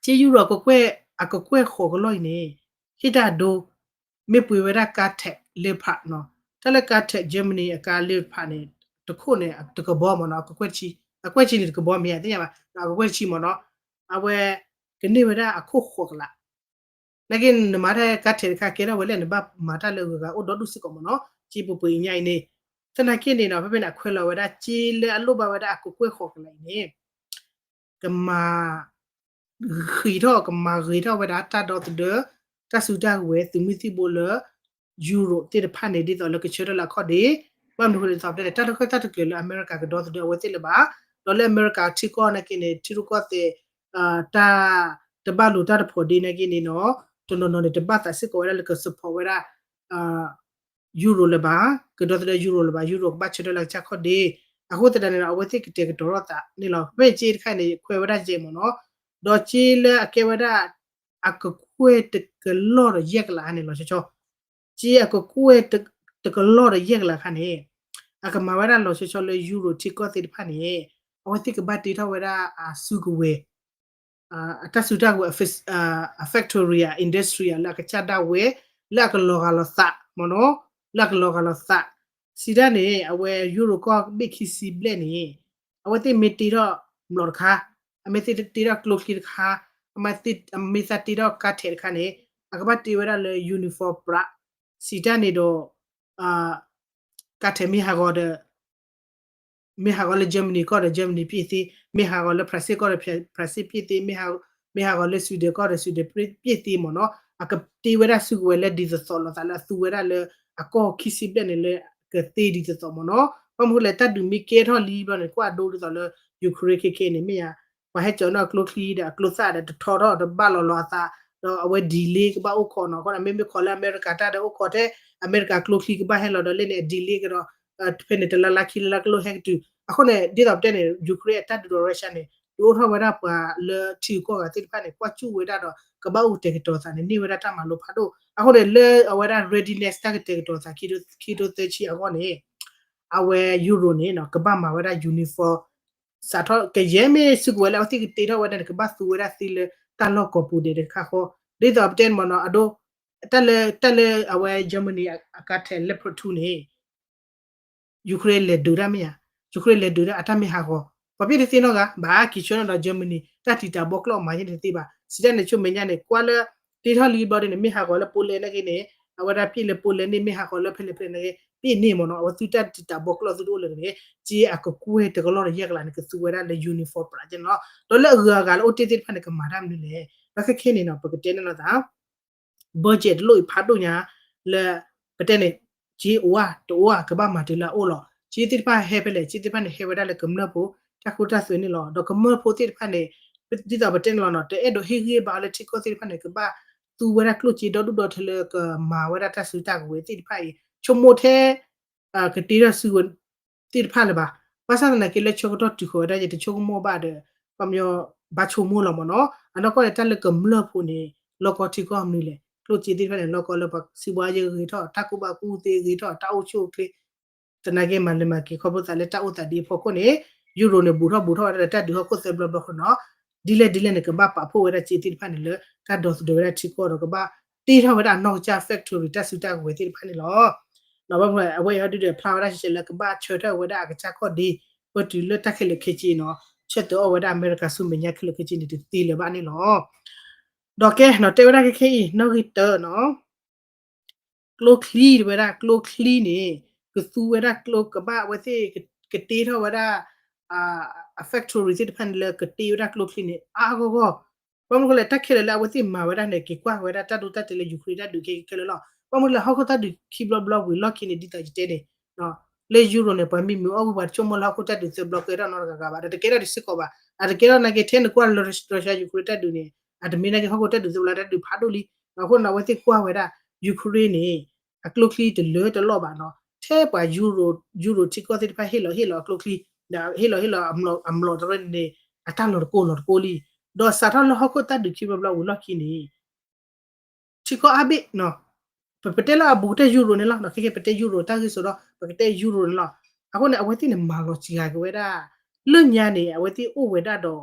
ဒီး ကၠ့ Euro အကကွဲၢ် အကကွဲၢ်ဃိးကလီၢ်အံၤန့ၣ် ဟ့ၣ်တၢ်ဒိ မ့ၢ်ပှ့ၤဝဲဒၣ် Katek Leopard နီၤ, တၢ်လၢ Katek Germany အကါ Leopard န့ၣ် တခိၣ်န့ၣ် တကဘီမ့ၢ်နီၤ အကကွဲၢ်တဆံ, အကွဲၢ်တဆံန့ၣ်တကဘီမ့ၢ်ဧါ သ့ၣ်ညါဘၣ် အကကွဲၢ်တဆံမ့ၢ်နီၤ, အဝဲ ကန့ၢ်ဝဲဒၣ်အခိၣ်ဃိးကလး နာ်က့နမၤတၢ် Katek တခါကဲထီၣ်ဝဲလဲၣ် နဘၣ်မၤတၢ်လၢဂၤဂၤအိၣ်ဒီဒူၣ်စ့ၢ်ကီးမ့ၢ်နီၤ, ကၠ့ပှ့ၤပှ့ၤအံၤညါအံၤန့ၣ်, သနာ်က့န့ၣ်နီၤ ဖဲဖဲန့ၣ် အခွဲးလီၤဝဲဒၣ်ကၠ့လၢအလိၣ်ဘၣ်ဝဲဒၣ်အကကွဲၢ်ဃိးကလးအံၤန့ၣ် ကမၤ ဃံးထီၣ် ကမၤဂ့ၤထီၣ်ဝဲဒၣ်တၢ်ဒီသဒၢ တၢ်စုတၢ်ကဝဲၤ သုးမုၢ်သံၣ်ဘိလၢ Europe သ့ၣ်တဖၣ်န့ၣ် ဒ်သိးလၢကဆၢထၢၣ်လၢအခီၣ်ဒ့, ဘၣ်မနုၤအဃိလဲၣ် ဒ်သိးပတဲန့ၣ် တၢ်တခၢၣ်တၢ်တကျၢၤလၢအမဲရကၤကဒီသဒၢအဝဲသ့ၣ်လၢၤဘၣ်, ဒီးလၢအမဲရကၤထံကီၢ်နာ်က့န့ၣ် ထံရူၢ်ကီၢ်သဲး တၢ်တဘၣ်လိာ်တၢ်တဖိးဒ့နာ်က့န့ၣ်နီၤ, တနီၤနီၤန့ၣ် တဘၣ်သးစ့ၢ်ကီးဝဲဒၣ်လၢက support ဝဲဒၣ် Euro လၢၤဘၣ်, ကဒီသဒၢ Euro လၢၤဘၣ်, Euro ကဘၣ်ဆၢထၢၣ်လၢကစၢ်ခီၣ်ဒ့, အဃိသတးန့ၣ်ဒီး အဝဲသ့ၣ်ကတဲာ်ကတီၤထီၣ်သးန့ၣ်လီၤ. မ့ၢ်ကၠ့တခါန့ၣ် ခွဲးဝဲဒၣ်ယဲမ့ၢ်နီၤ, ဒီးကၠ့လၢအကဲဝဲဒၣ် အကကွဲၢ်တကလီၢ်ဒီးယဲၢ်ကလးန့ၣ်လီၤဆီဆီ, ကၠ့အကကွဲၢ်တကလီၢ်ဒီးယဲၢ်ကလးခါန့ၣ် အကမၤဝဲဒၣ်လီၤဆီဆီလၢ Euro ထံကီၢ်သ့ၣ်တဖၣ်န့ၣ် အဝဲသ့ၣ်ကဘၣ်တ့ထီၣ်ဝဲဒၣ်အစုကဝဲၤ အတၢ်စုတၢ်ကဝဲၤ အ factory အ industry လၢအကစၢ်ဒၣ်ဝဲ လၢအကလီၤဂာ်လီၤသးမ့ၢ်နီၤ, လၢအကလီၤဂာ်လီၤသး, စံးဒၣ်န့ၣ် အဝဲ Euro ကီၢ်ဘ့ၣ်ခံဆံဘျဲၣ်န့ၣ် အဝဲသ့ၣ်မ့ၢ်တ့ထီၣ်မျိာ်တခါ, အမ့ၢ်သ့ၣ်တ့ထီၣ်ကျိချံတခါ, အမ့ၢ်သ့ၣ်တ့ထီၣ် Katek တခါန့ၣ် အကဘၣ်တ့ဝဲဒၣ်လၢ uniform price စံးတၢ်န့ၣ်ဒီး Katek မ့ၢ်ဟးဂီၤဒီး မ့ၢ်ဟးဂီၤလၢ Germany ကီၢ်ဒီး Germany ပြည့်သ့, မ့ၢ်ဟးဂီၤလၢ France ကီၢ်ဒီး France ပြည့်သ့, မ့ၢ်ဟးဂီၤလၢ Sweden ကီၢ်ဒီး Sweden ပြည့်သ့မ့ၢ်နီၤ, အကတ့ဝဲဒၣ်စုကဝဲၤလၢဒ်သိးသိးလိာ်သးလၢအသူဝဲဒၣ်လၢအကီၢ်ခံဆံဘျဲၣ်န့ၣ်လၢ ကသ့ဒ်သိးသိးမ့ၢ်နီၤ. ဘၣ်မနုၤလဲၣ် တၢ်ဒုးမ့ၢ်ကဲထီၣ်လံဘျီန့ၣ် ကွၢ်ဒိဒ်သိးလၢ Ukraine ခဲခဲန့ၣ် မ့ၢ်ယါ ပှၤဟဲကၠီၤန့ၢ်အကျိချံဒီးအကျိသၣ်ဒီးတထီထီၣ်တဘၣ်လီၤလီၤအသး, ဒီးအဝဲ delay ကဘၣ်အိၣ်ခိးနီၤ. အဃိန့ၣ် မ့မ့ၢ်ခိးလၢအမဲရကၤတၢ်ဒီးအိၣ်ခိးထဲ အမဲရကၤကျိချံကဘၣ်ဟဲလီၤဒီးလၢန့ၣ် အ delay ကဒီး ဖဲန့ၣ် တလါလါခံလါလါကလိၣ်ဟဲကတုၤ. အဃိန့ၣ် ဒ်သိးပတဲန့ၣ် Ukraine အတၢ်ဒုးဒီး Russia န့ၣ် ဒုးအိၣ်ထီၣ်ဝဲဒၣ်ပှၤလၢထံဂုၤကီၢ်ဂၤသ့ၣ်တဖၣ်န့ၣ် ကွၢ်စူၣ်ဝဲဒၣ်ဒီး ကဘၣ်အိၣ်ကတဲာ်ကတီၤသးန့ၣ် န့ၢ်ဝဲဒၣ်တၢ်မၤလိဖးဒိၣ်. အဃိန့ၣ် လၢအဝဲဒၣ် readiness တၢ်ကတဲာ်ကတီၤသး ခံထိသၢဆံအဂီၢ်န့ၣ် အဝဲ Euro န့ၣ် ကဘၣ်မၤဝဲဒၣ် uniform စးထီၣ်ကယဲၢ်မ့ၢ်စုကဝဲၤလၢအဝဲသ့ၣ်ကတ့ထီၣ်ဝဲဒၣ်န့ၣ် ကဘၣ်သူဝဲဒၣ်သ့လၢတၢ်လီၢ်ကိးပူၤဒဲးတခါဃီ. ဒ်သိးပတဲန့ၣ်မ့ၢ်နီၤ အဒိ တၢ်လၢ တၢ်လၢအဝဲ Germany အကါထဲး Leopard two န့ၣ် Ukraine လဲၤဒုးတၢ်မ့ၢ်ဧါ, Ukraine လဲၤဒုးတၢ်အတၢ်မ့ၢ်ဟးဂီၤ, ပှၤပ့ၢ်တသ့နီတဂၤ, ဘၣ်က့ၤဆၢထၢၣ်ဒီး Germany တၢ်တံာ်တာ်ဘီကျိာ်မၤယဲၢ်န့ၣ်တသ့ဘၣ်. စံးတၢ်န့ၣ် ဆိမဲာ်ညါန့ၣ် ကွၢ်လၢ တ့ထီၣ်လံဘျီဒ်န့ၣ် မ့ၢ်ဟးဂီၤလၢ Poland နာ်က့န့ၣ် အဝဲဒၣ်ပ့ၢ်လၢ Poland န့ၣ် မ့ၢ်ဟးဂီၤလၢဖဲလဲၣ်ဖဲလဲၣ်နာ်က့ ပ့ၢ်န့ၣ်မ့ၢ်နီၤ အဝဲသုတၢ်တံာ်တာ်ဘီကျိာ်သုတအိၣ်လၢၤန့ၣ် က့အကကွဲၢ်တကလီၢ်ဒီးယဲၢ်ကလးန့ၣ် ကသူဝဲဒၣ်လၢ uniform ပြးက့နီၤ. ဒီးလၢအဂၤအဂၤလၢအိၣ်တ့ၢ်သ့ၣ်တဖၣ်န့ၣ် ကမၤတၢ်မနုၤလဲၣ်. ဒီးခဲခဲန့ၣ်နီၤ ပကတဲန့ၣ်လီၤသး budget တလိၣ်အံၤဖးဒိၣ်ညါ လၢ ပတဲန့ၣ် က့အိၣ်ဧါ တအိၣ်ဧါ ကဘၣ်မၤတုၤလၢအအိၣ်လီၤ. က့သ့ၣ်တဖၣ်ဟဲဖဲလဲၣ် က့သ့ၣ်တဖၣ်န့ၣ် ဟဲဝဲဒၣ်လၢကမျၢၢ်ဖိ တၢ်ခိတၢ်သွဲန့ၣ်လီၤ. ဒီးကမျၢၢ်ဖိသ့ၣ်တဖၣ်န့ၣ် ဒ်သိးပတဲန့ၣ်လီၤနီၤ တအဲၣ်ဒိးဟ့ၣ်ဂံၢ်ဘါအီၤလၢထံကီၢ်သ့ၣ်တဖၣ်န့ၣ် ကဘၣ်သူဝဲဒၣ်ကျိၣ်စ့ဒီဒူၣ်ဒီထၢလၢကမၤဝဲဒၣ်တၢ်စုတၢ်ကဝဲၤသ့ၣ်တဖၣ်အံၤ ဆိကမိၣ်ထဲ ကတ့ထီၣ်စုကဝဲၤသ့ၣ်တဖၣ်လၢၤဘၣ်. ဘၣ်ဆၣ်သနာ်က့လၢဆၢကတီၢ်တုၤဃီၤဝဲဒၣ် ယတဆိကမိၣ်ဘၣ်ဒီး ပှၤမညီဘၣ်ဆိကမိၣ်လီၤမ့ၢ်နီၤ. အနီၢ်ကီၢ်န့ၣ် တၢ်လၢကမျၢၢ်ဖိန့ၣ် လီၢ်ကီထံကီၢ်မနုၤလဲၣ် ကျိၣ်စ့သ့ၣ်တဖၣ်န့ၣ် လီၢ်ကီလၢပှၤစံးဘှါယဲၢ်ဂ့ၤထီၣ် တၢ်ကူၣ်ဘၣ်ကူၣ်သ့ဂ့ၤထီၣ် တၢ်အိၣ်ဆူၣ်အိၣ်ချ့ သနာ်က့မၤလဲၤမၤက့ၤခီဖျိသးလၢတၢ်အိၣ်သးဒ်အဖီခိၣ်န့ၣ် Euro န့ၣ် ဘူးထီၣ်ဘူးထီၣ်ဝဲဒၣ်လၢတၢ်ဒုးဟီၣ်ခိၣ်သၢဘျီဘျီဃီနီၤ ဒ်လဲၣ်ဒ်လဲၣ်န့ၣ် ကဘၣ်ပာ်ဖှိၣ်ဝဲဒၣ်စ့သ့ၣ်တဖၣ်န့ၣ်လၢ တၢ်ဒီသဒၢဝဲဒၣ်ထံကီၢ်ဒီးကဘၣ်တ့ထီၣ်ဝဲဒၣ်အနီၢ်ကစၢ် factory တၢ်စုတၢ်ကဝဲၤသ့ၣ်တဖၣ်န့ၣ်လီၤ. ဘၣ်မနုၤအဝဲအံၤဟီဒုဒီးဖျါဝဲဒၣ်ရှဲရှဲလၢကဘၣ်ဆၢထၢၣ်ဝဲဒၣ်အကစၢ်ခီၣ်ဒ့ ပတုၤလၢတၢ်ခဲလၢာ်ခဲဆ့နီၤ ဆၢတဲာ်အီၤဝဲဒၣ်အမဲရကၤဆူမဲာ်ညါခဲလၢာ်ခဲဆ့န့ၣ်တသ့လၢၤဘၣ်န့ၣ်လီၤ. ဒီးကဲနီၤ တဲဝဲဒၣ်ခဲခဲအံၤ နီၣ်ဂံၢ်တၢနီၤ ကျိချံတဝဲဒၣ် ကျိချံန့ၣ် ကသူဝဲဒၣ်ကျိကဘၣ်အဝဲသ့ၣ် ကတ့ထီၣ်ဝဲဒၣ် အ factory သ့ၣ်တဖၣ်န့ၣ်လၢကတ့ဝဲဒၣ်ကျိချံန့ၣ် အါအါဂီၢ်ဂီၢ် ဘၣ်မနုၤလဲၣ် တၢ်ခဲလၢာ်လၢအဝဲသ့ၣ်မၤဝဲဒၣ်န့ၣ် က့ၤကွၢ်ဝဲဒၣ်တၢ်ဒိတၢ်တဲာ်လၢ Ukraine တၢ်ဒုးခဲခဲလၢာ်လီၤ. ဘၣ်မနုၤလဲၣ် ဟီၣ်ခိၣ်တၢ်ဒုးခံဘျီဘျီဝံၤလီၢ်ခံန့ၣ် ဒ်သိးယတဲန့ၣ် လၢ Euro န့ၣ် ပှၤမံမုာ်အီၣ်ဝံၤ ပှၤတဆိကမိၣ်လၢဟီၣ်ခိၣ်တၢ်ဒုးသၢဘျီကဲထီၣ်နီတဂၤဂၤဘၣ် ဒီးတကဲထီၣ်တစ့ၢ်ကီးဘၣ်. အတကဲထီၣ်နာ်က့ ထဲနကွၢ်လၢ Russia Ukraine တၢ်ဒုးန့ၣ် အတမ့ၢ်နာ်က့ ဟီၣ်ခိၣ်တၢ်ဒုးသၢဘျီတၢ်ဒုးဖးဒိၣ်လံ. အဃိန့ၣ် အဝဲသ့ၣ်ကွၢ်ဝဲဒၣ် Ukraine န့ၣ် အကျိချံတလၢတလီၢ်ဘၣ်နီၤ ထဲပှၤ Euro Euro ထံကီၢ်သ့ၣ်တဖၣ်ဟ့ၣ်လီၤဟ့ၣ်လီၤအကျိချံ ဒီးဟ့ၣ်လီၤဟ့ၣ်လီၤအမျိာ်တရၢန့ၣ် အတၢ်လီၤတကိးလီၤတကိးလံ. ဒီးစးထီၣ်လၢဟီၣ်ခိၣ်တၢ်ဒုးခံဘျီဘျီဝံၤလီၢ်ခံန့ၣ် ထံကီၢ်အါဘ့ၣ်နီၤ ပ ပတဲလၢအဘူးကတၢၢ် Euro န့ၣ်လီၤ. ခဲခဲ ပတဲ Euro တၢ်ဂ့ၢ်စိဒီး ပကတဲ Euro န့ၣ်လီၤ. အဃိန့ၣ် အဝဲသ့ၣ်န့ၣ် မၤလီၤစှၤက့ၤဝဲဒၣ် လၢညါန့ၣ် အဝဲသ့ၣ်အိၣ်ဝဲဒၣ်ဒီး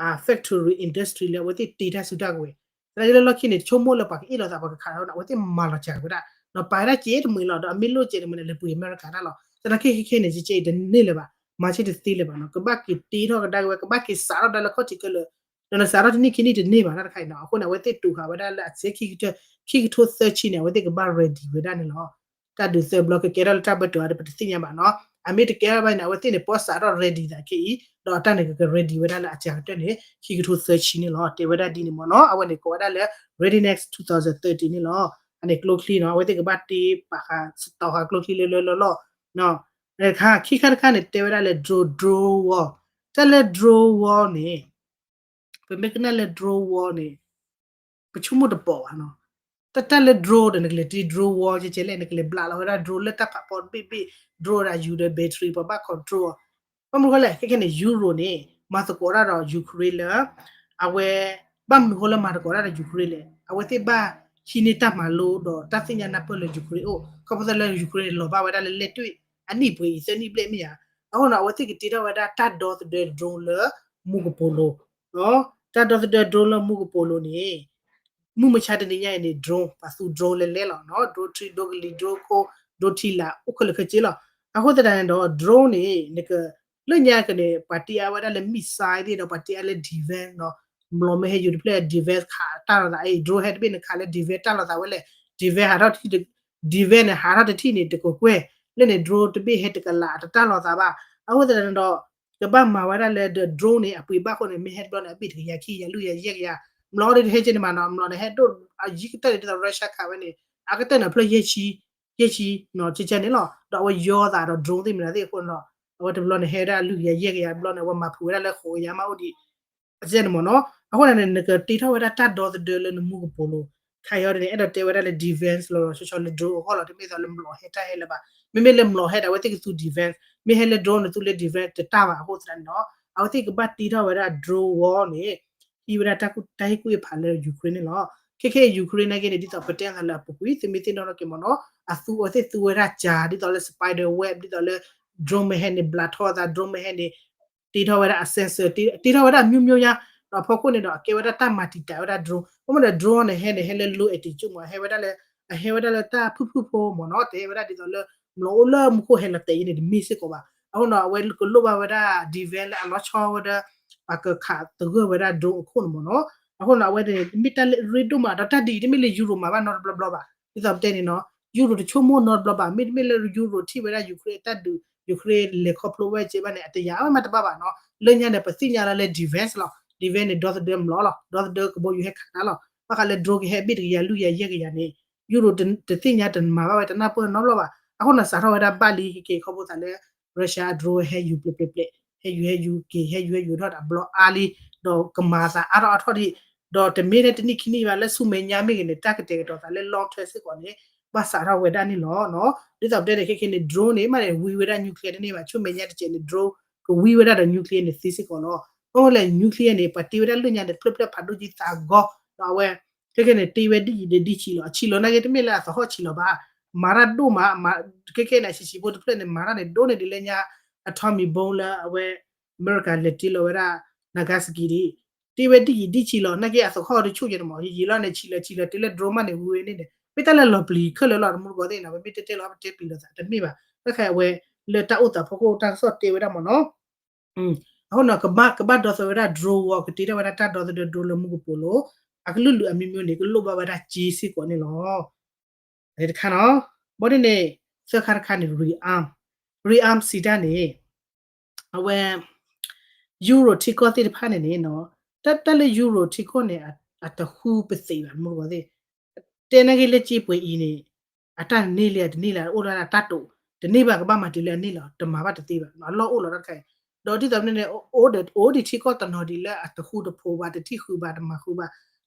အ factory industry လၢအဝဲသ့ၣ်တ့တၢ်စုတၢ်ကဝဲၤ သနာ်က့လၢလီၢ်ခံန့ၣ် ဆိကမိၣ်လၢပှၤကအ့ၣ်လိာ်သး ပှၤကခးလိာ်သးန့ၣ် အဝဲသ့ၣ်မၤလီၤစှၤက့ၤဝဲဒၣ် ဒီးပာ်ဝဲဒၣ်စ့တမှံၤလီၤ ဒီးအမ့ၢ်လိၣ်စ့တမှံၤန့ၣ် လဲၤပှ့ၤအမဲရကၤတၢ်လီၤ. သနာ်က့ခဲခဲန့ၣ် ကဲအံၤတန့ၢ်လၢၤဘၣ် မၤဆ့တသ့လၢၤဘၣ်နီၤ ကဘၣ်က့ၤတ့ထီၣ်ကဒါက့ၤဝဲ ကဘၣ်က့ၤစးထီၣ်ဒၣ်လၢခီၣ်ထံးခဲလၢာ် ဒီးနစးထီၣ်တနံၣ်ခံနံၣ်တန့ၢ်ဘၣ်တၢ်တခါအံၤနီၤ. အဃိန့ၣ် အဝဲသ့ၣ်တူၢ်ဃာ်ဝဲဒၣ်လၢအဆဲခံကတၢၢ် ခံကထိသၢဆံန့ၣ် အဝဲသ့ၣ်ကဘၣ် ready ဝဲဒၣ်န့ၣ်လီၤ. တၢ်ဒုးသၢဘျီကကဲထီၣ်လၢတၢ်ဘၢၣ်တီၤဒီး ပတသ့ၣ်ညါဘၣ်နီၤ အမ့ၢ်တကဲထီၣ်ဘၣ်န့ၣ် အဝဲသ့ၣ်န့ၣ် ပီစးထီၣ် ready သးခဲအံၤ ဒီးအတၢ်န့ၣ်ကက ready ဝဲဒၣ်လၢအစှၤကတၢၢ်န့ၣ် ခံကထိသၢဆံန့ၣ်လီၤ. တဲဝဲဒၣ်ဒ်န့ၣ်မ့ၢ်နီၤ အဝဲန့ၣ်ကိးဝဲဒၣ်လၢ readiness twenty thirty န့ၣ်လီၤ. အန့ၣ်ကျိချံနီၤ အဝဲသ့ၣ်ကဘၣ်တ့ပာ်ဃာ် စတီၤဃာ်ကျိချံလၢလၢလီၢ်လီၢ် တခါ ခံခါတခါန့ၣ် တဲဝဲဒၣ်လၢ drone drone war တၢ်လၢ drone war န့ၣ် ပမ့ၢ်ကနၣ်လၢ drone war န့ၣ် ပဆိကမိၣ်တပိာ်ဘၣ်နီၤ တၢ်တၢ်လၢ drone ဒီး နကလဲၤတ့ drone war ကဲကဲလဲၣ် နကလဲၤဘျးလီၤဝဲဒၣ် drone လၢတၢ်ဖးဖီတဘ့ၣ်ဘ့ၣ် drone ဒီးယူၤဒီး battery ပှၤဘၣ် control ဘၣ်မနုၤဃိလဲၣ် ခဲခဲန့ၣ် Euro န့ၣ် မၤသကိးတၢ်ဒီး Ukraine လၢ အဝဲ ဘၣ်မနုၤဃိလၢမၤသကိးတၢ်ဒီး Ukraine လဲၣ် အဝဲသ့ၣ်ဘၣ်ဟံးန့ၢ်တၢ်မၤလိဒီးတၢ်သ့ၣ်ညါနၢ်ပၢၢ်လၢ Ukraine အိၣ် ခီဖျိလၢ Ukraine န့ၣ် လီၤဘၣ်ဝဲဒၣ်လၢလဲၣ်တွံၣ် အနံၣ်ပှဲၤအံၤသၢနံၣ်ဘျဲၣ်မ့ၢ်ဧါ အဃိန့ၣ် အဝဲသ့ၣ်ကတ့ထီၣ်ဝဲဒၣ်တၢ်ဒီသဒၢ drone လၢ မူကပိာ်လိၤ တၢ်ဒီသဒၢ drone လၢမူကပိာ်လိၤန့ၣ် မုၢ်မဆါတနံၤညါအံၤန့ၣ် drone ပှၤသူ drone လဲၤလဲၤလီၤနီၤ drone ထံ drone ကလံၤ drone ခိ drone ထံလာ် အိၣ်ခဲလၢာ်ခဲဆ့လီၤ. အဃိသတးန့ၣ်ဒီး drone န့ၣ် နက လၢညါကန့ၣ် ပှၤတ့အါဝဲဒၣ်လၢ missile သ့ၣ်ဒီး ပှၤတ့အါလၢ defense နီၤ မျိာ်မ့ၢ်ဟဲယူၤတဖျၢၣ် defense ခးတၢ်လီၤသး အံၤ drone ဟဲတဘ့ၣ်နခးလၢ defense တၢ်လီၤသးဝဲလဲၣ် defense ဟးထီၣ်တထံၣ် defense န့ၣ် ဟးထီၣ်တထံၣ်န့ၣ် တကကွဲၢ် လၢန့ၣ် drone တဘ့ၣ်ဟဲတကလး တတၢ်လီၤသးဘၣ်. အဃိသတးန့ၣ်ဒီး ကဘၣ်မၤဝဲဒၣ်လၢ the drone န့ၣ် အပှ့ၤဘၣ်ဃိန့ၣ် မ့ၢ်ဟဲတဘျီန့ၣ် အဘ့ၣ်တကယၤခံကယၤလွံၢ်ကယၤယဲၢ်ကယၤ မျိာ်ဒ်တဟဲက့န့ၣ်မးနီၤ မျိာ်န့ၣ် ဟဲဒိၣ်အယံၤကတၢၢ်န့ၣ် ဒ်သိး Russia ခးဝဲန့ၣ် အကတၢၢ်န့ၣ်ဖျၢၣ်ယဲၢ်ဆံ ယဲၢ်ဆံ ကဲကဲန့ၣ်လီၤ. ဒီးအဝဲယီသးဒီး drone သ့ၣ်မနုၤသ့ၣ်အဃိန့ၣ်ဒီး အဝဲတဘျီန့ၣ်ဟဲဝဲဒၣ်လွံၢ်ကယၤယဲၢ်ကယၤ တဘျီန့ၣ် အဝဲမၤဖုးဝဲဒၣ်လၢဃိးကယၤမးအိၣ်ဒံး အန့ၣ်မ့ၢ်နီၤ. အဃိန့ၣ် နကတ့ထီၣ်ဝဲဒၣ်တၢ်ဒီသဒၢလၢနမူကပိာ်လိၤ ခါအံၤန့ၣ် အဲၣ်ဒိးတဲဝဲဒၣ်လၢ defense လီၤလီၤဆီဆီလၢ drone အဂီၢ်လီၤ. တမ့ၢ်သိးလၢမျိာ်ဟဲတၢ်ဟဲလၢၤဘၣ်. မ့မ့ၢ်လၢမျိာ်ဟဲဒီး အဝဲသ့ၣ်ကသူ defense, မ့ၢ်ဟဲလၢ drone န့ၣ် သူလၢ defense တတၢ်ဘၣ်. အဃိသတးန့ၣ်ဒီး အဝဲသ့ၣ်ကဘၣ်တ့ထီၣ်ဝဲဒၣ် drone ဝီန့ၣ် ဟံးဝဲဒၣ်တၢ်ဟ့ၣ်ကူၣ်ဟ့ၣ်ဖးလၢ Ukraine န့ၣ်လီၤ. ခဲခဲအံၤ Ukraine နာ်က့န့ၣ် ဒ်သိးပတဲအသးလၢအပူၤကွံာ် သုမ့ၢ်သ့ၣ်နီၣ်ထီၣ်က့ၤမ့ၢ်နီၤ အသူအဝဲသ့ၣ်သူဝဲဒၣ်ကၠၤ ဒ်သိးလၢ spider web ဒ်သိးလၢ drone မ့ၢ်ဟဲန့ၣ် ဘျးထီၣ်အသး drone မ့ၢ်ဟဲန့ၣ် တ့ထီၣ်ဝဲဒၣ်အ sensor တ့ထီၣ်ဝဲဒၣ် မျိုးမျိုး ညါ ဒီးအဖီခိၣ်န့ၣ်ဒီး အကဲဝဲဒၣ်တၢ်မၤတံာ်တာ်ဝဲဒၣ် drone အဃိန့ၣ်ဒီး drone န့ၣ် ဟဲန့ၣ် ဟဲလၢ low altitude မ့ၢ် ဟဲဝဲဒၣ်လၢ အဟဲဝဲဒၣ်လၢတၢ်ဖုၣ်ဖုၣ်ဖိမ့ၢ်နီၤ တဟဲဝဲဒၣ်ဒ်သိးလၢ မျိာ်အိၣ်လၢမူခိၣ်ဟဲလီၤတဲာ်အံၤန့ၣ် တမ့ၢ်စ့ၢ်ကီးဘၣ်. အဃိန့ၣ်ဒီး အဝဲကလိၣ်ဘၣ်ဝဲဒၣ် defense လၢအလီၤဆီဝဲဒၣ် ပှၤကခးသဂၢၢ်ဝဲဒၣ် drone အခိၣ်န့ၣ်မ့ၢ်နီၤ. အဃိန့ၣ်ဒီး အဝဲန့ၣ် မ့ၢ်တၢ်လၢအရ့ဒိၣ်မး ဒီးတၢ်ဒ်အံၤ တမ့ၢ်လၢ Europe မၤဘၣ်နီတဘျီဘျီဘၣ်. ဒ်သိးပတဲန့ၣ်နီၤ Europe တဆိကမိၣ်နီတဘျီဘၣ်. မ့တမ့ၢ်လၢ Europe ထံၣ်ဝဲဒၣ် Ukraine အတၢ်ဒုး Ukraine လဲၤခီဖျိဝဲကဲဘၣ်န့ၣ် အတယာ်အဝဲမၤတဘၣ်ဘၣ်နီၤ. လၢညါန့ၣ် ပသ့ၣ်ညါလီၤလၢ defense လီၤ. defense န့ၣ် ဒီသဒၢမျိာ်လီၤ. ဒီသဒၢကဘီယူၤဟဲခးတၢ်လီၤ. ဘၣ်ဃးလၢ drone ကဟဲဘ့ၣ်တကယၤလွံၢ်ကယၤယဲၢ်ကယၤန့ၣ် Europe တသ့ၣ်ညါတမၤဘၣ်ဝဲတနၢ်ပၢၢ်နီတဘျီဘၣ်. အဃိန့ၣ် စးထီၣ်ဝဲဒၣ်ဘၣ်လံ ခဲကဲခီဖျိသးလၢ Russia အ drone ဟဲယူၤပျဲၣ်ပျဲၣ်ပျဲၣ် ဟဲယူၤဟဲယူၤက့ၤ ဟဲယူၤဟဲယူၤထီၣ်တဘျီအါလံ ဒီးကမၤသးအါထီၣ်အါထီၣ်ဒံး ဒီးတမ့ၢ်ထဲတနံၣ်ခံနံၣ်ဘၣ် လၢဆူမဲာ်ညါမ့ၢ်ဂ့ၤန့ၣ် တၢ်ကတဲာ်ကတီၤသးလၢ long term စ့ၢ်ကီးန့ၣ် ဘၣ်စးထီၣ်ဝဲဒၣ်န့ၣ်လီၤ. ဒ်သိးပတဲန့ၣ် ခဲခဲန့ၣ် drone န့ၣ် မ့ၢ်န့ၣ် ဝံဝဲဒၣ် nuclear တန့ၢ်ဘၣ်. ဆူမဲာ်ညါတစဲးန့ၣ် drone ကဝံဝဲဒၣ်ဒီး nuclear န့ၣ်သ့စ့ၢ်ကီးလီၤ. ဘၣ်မနုၤလဲၣ် nuclear န့ၣ် ပှၤတ့ဝဲဒၣ်လၢညါန့ၣ် ဖျၢၣ်ဖျၢၣ်ဖးဒိၣ်ကံသးဂီၤ ဒီးအဝဲ ခဲခဲန့ၣ် တ့ဝဲဒ်အံၤဒီးဒ်ဆံးလီၤ. အဆံးလီၤနာ်က့ တမ့ၢ်လၢအသဟီၣ်ဆံးလီၤဘၣ်. မၤတၢ်ဒိၣ်မး ခဲခဲန့ၣ် အဆံးဆံးဖိတဖျၢၣ်န့ၣ် မၤတၢ်န့ၣ် ဒိၣ်န့ၢ်ဒ်လၢညါ atomic bomb လၢအဝဲ အမဲရကၤလဲၤတ့လီၤဝဲဒၣ် Nagasaki ဒံး တ့ဝဲဒ်အံၤဒ်ဆံးလီၤ. နာ်က့ အသဟီၣ်တဆူၣ်ယဲန့ၣ်မ့ၢ် ယံာ်ယံာ်လီၤန့ၣ် ဆံးလီၤဆံးလီၤ တ့လၢ drone မးန့ၣ် ဝံဝဲန့ၣ်န့ၣ် မ့ၢ်တၢ်လၢလီၤပျံၤခဲလၢာ်လီၤ တမူတကိးသ့ၣ်နီၤ ပမ့ၢ်တဲတဲလီၤ ပတဲပျံၤလီၤသး တမ့ၢ်ဘၣ်. ဘၣ်ဃးအဝဲ လၢတၢ်အိၣ်သးဖီခိၣ်တၢ်ကစီၣ်တဲဝဲဒၣ်မ့ၢ်နီၤ အဃိန့ၣ် ကဘၣ် ကဘၣ်ဒီသဒၢဝဲဒၣ် drone ဝီ ကတ့ထီၣ်ဝဲဒၣ်တၢ်ဒီသဒၢ drone လၢမူကပိာ်လိၤ အကလုာ်လုာ်အမျိုးမျိုးန့ၣ် ကလိၣ်ဘၣ်ဝဲဒၣ်စ့စ့ၢ်ကီးန့ၣ်လီၤ. တခါနီၤ ဘၣ်ဒ်န့ၣ် သၢခါတခါန့ၣ် rearm rearm စံးတၢ်န့ၣ် အဝဲ Europe ထံကီၢ်သ့ၣ်တဖၣ်န့ၣ်န့ၣ်နီၤ တၢ်လၢ Europe ထံကီၢ်န့ၣ် အတဃုပသ့ၣ်ဘၣ် မူတကိးသ့ၣ် တဲနာ်က့လၢစ့ပှဲၤအံၤန့ၣ် အတၢ်န့ၢ်လံအတန့ၢ်လံ အိၣ်လၢတၢ်တိာ် တန့ၢ်ဘၣ် ကဘၣ်မၤတုၤလၢအန့ၢ်လီၤ တမၤဘၣ်တသ့ဘၣ် အလီၢ်အိၣ်လီၤတၢ်တခါအံၤ ဒီးဒ်သိးန့ၣ် အိၣ်ဒီး အိၣ်ဒံးထံကီၢ်တနီၤဒံးလၢအတဃူတဖိးဘၣ် တထံၣ်ဃုာ်ဘၣ် တမၤဃုာ်ဘၣ်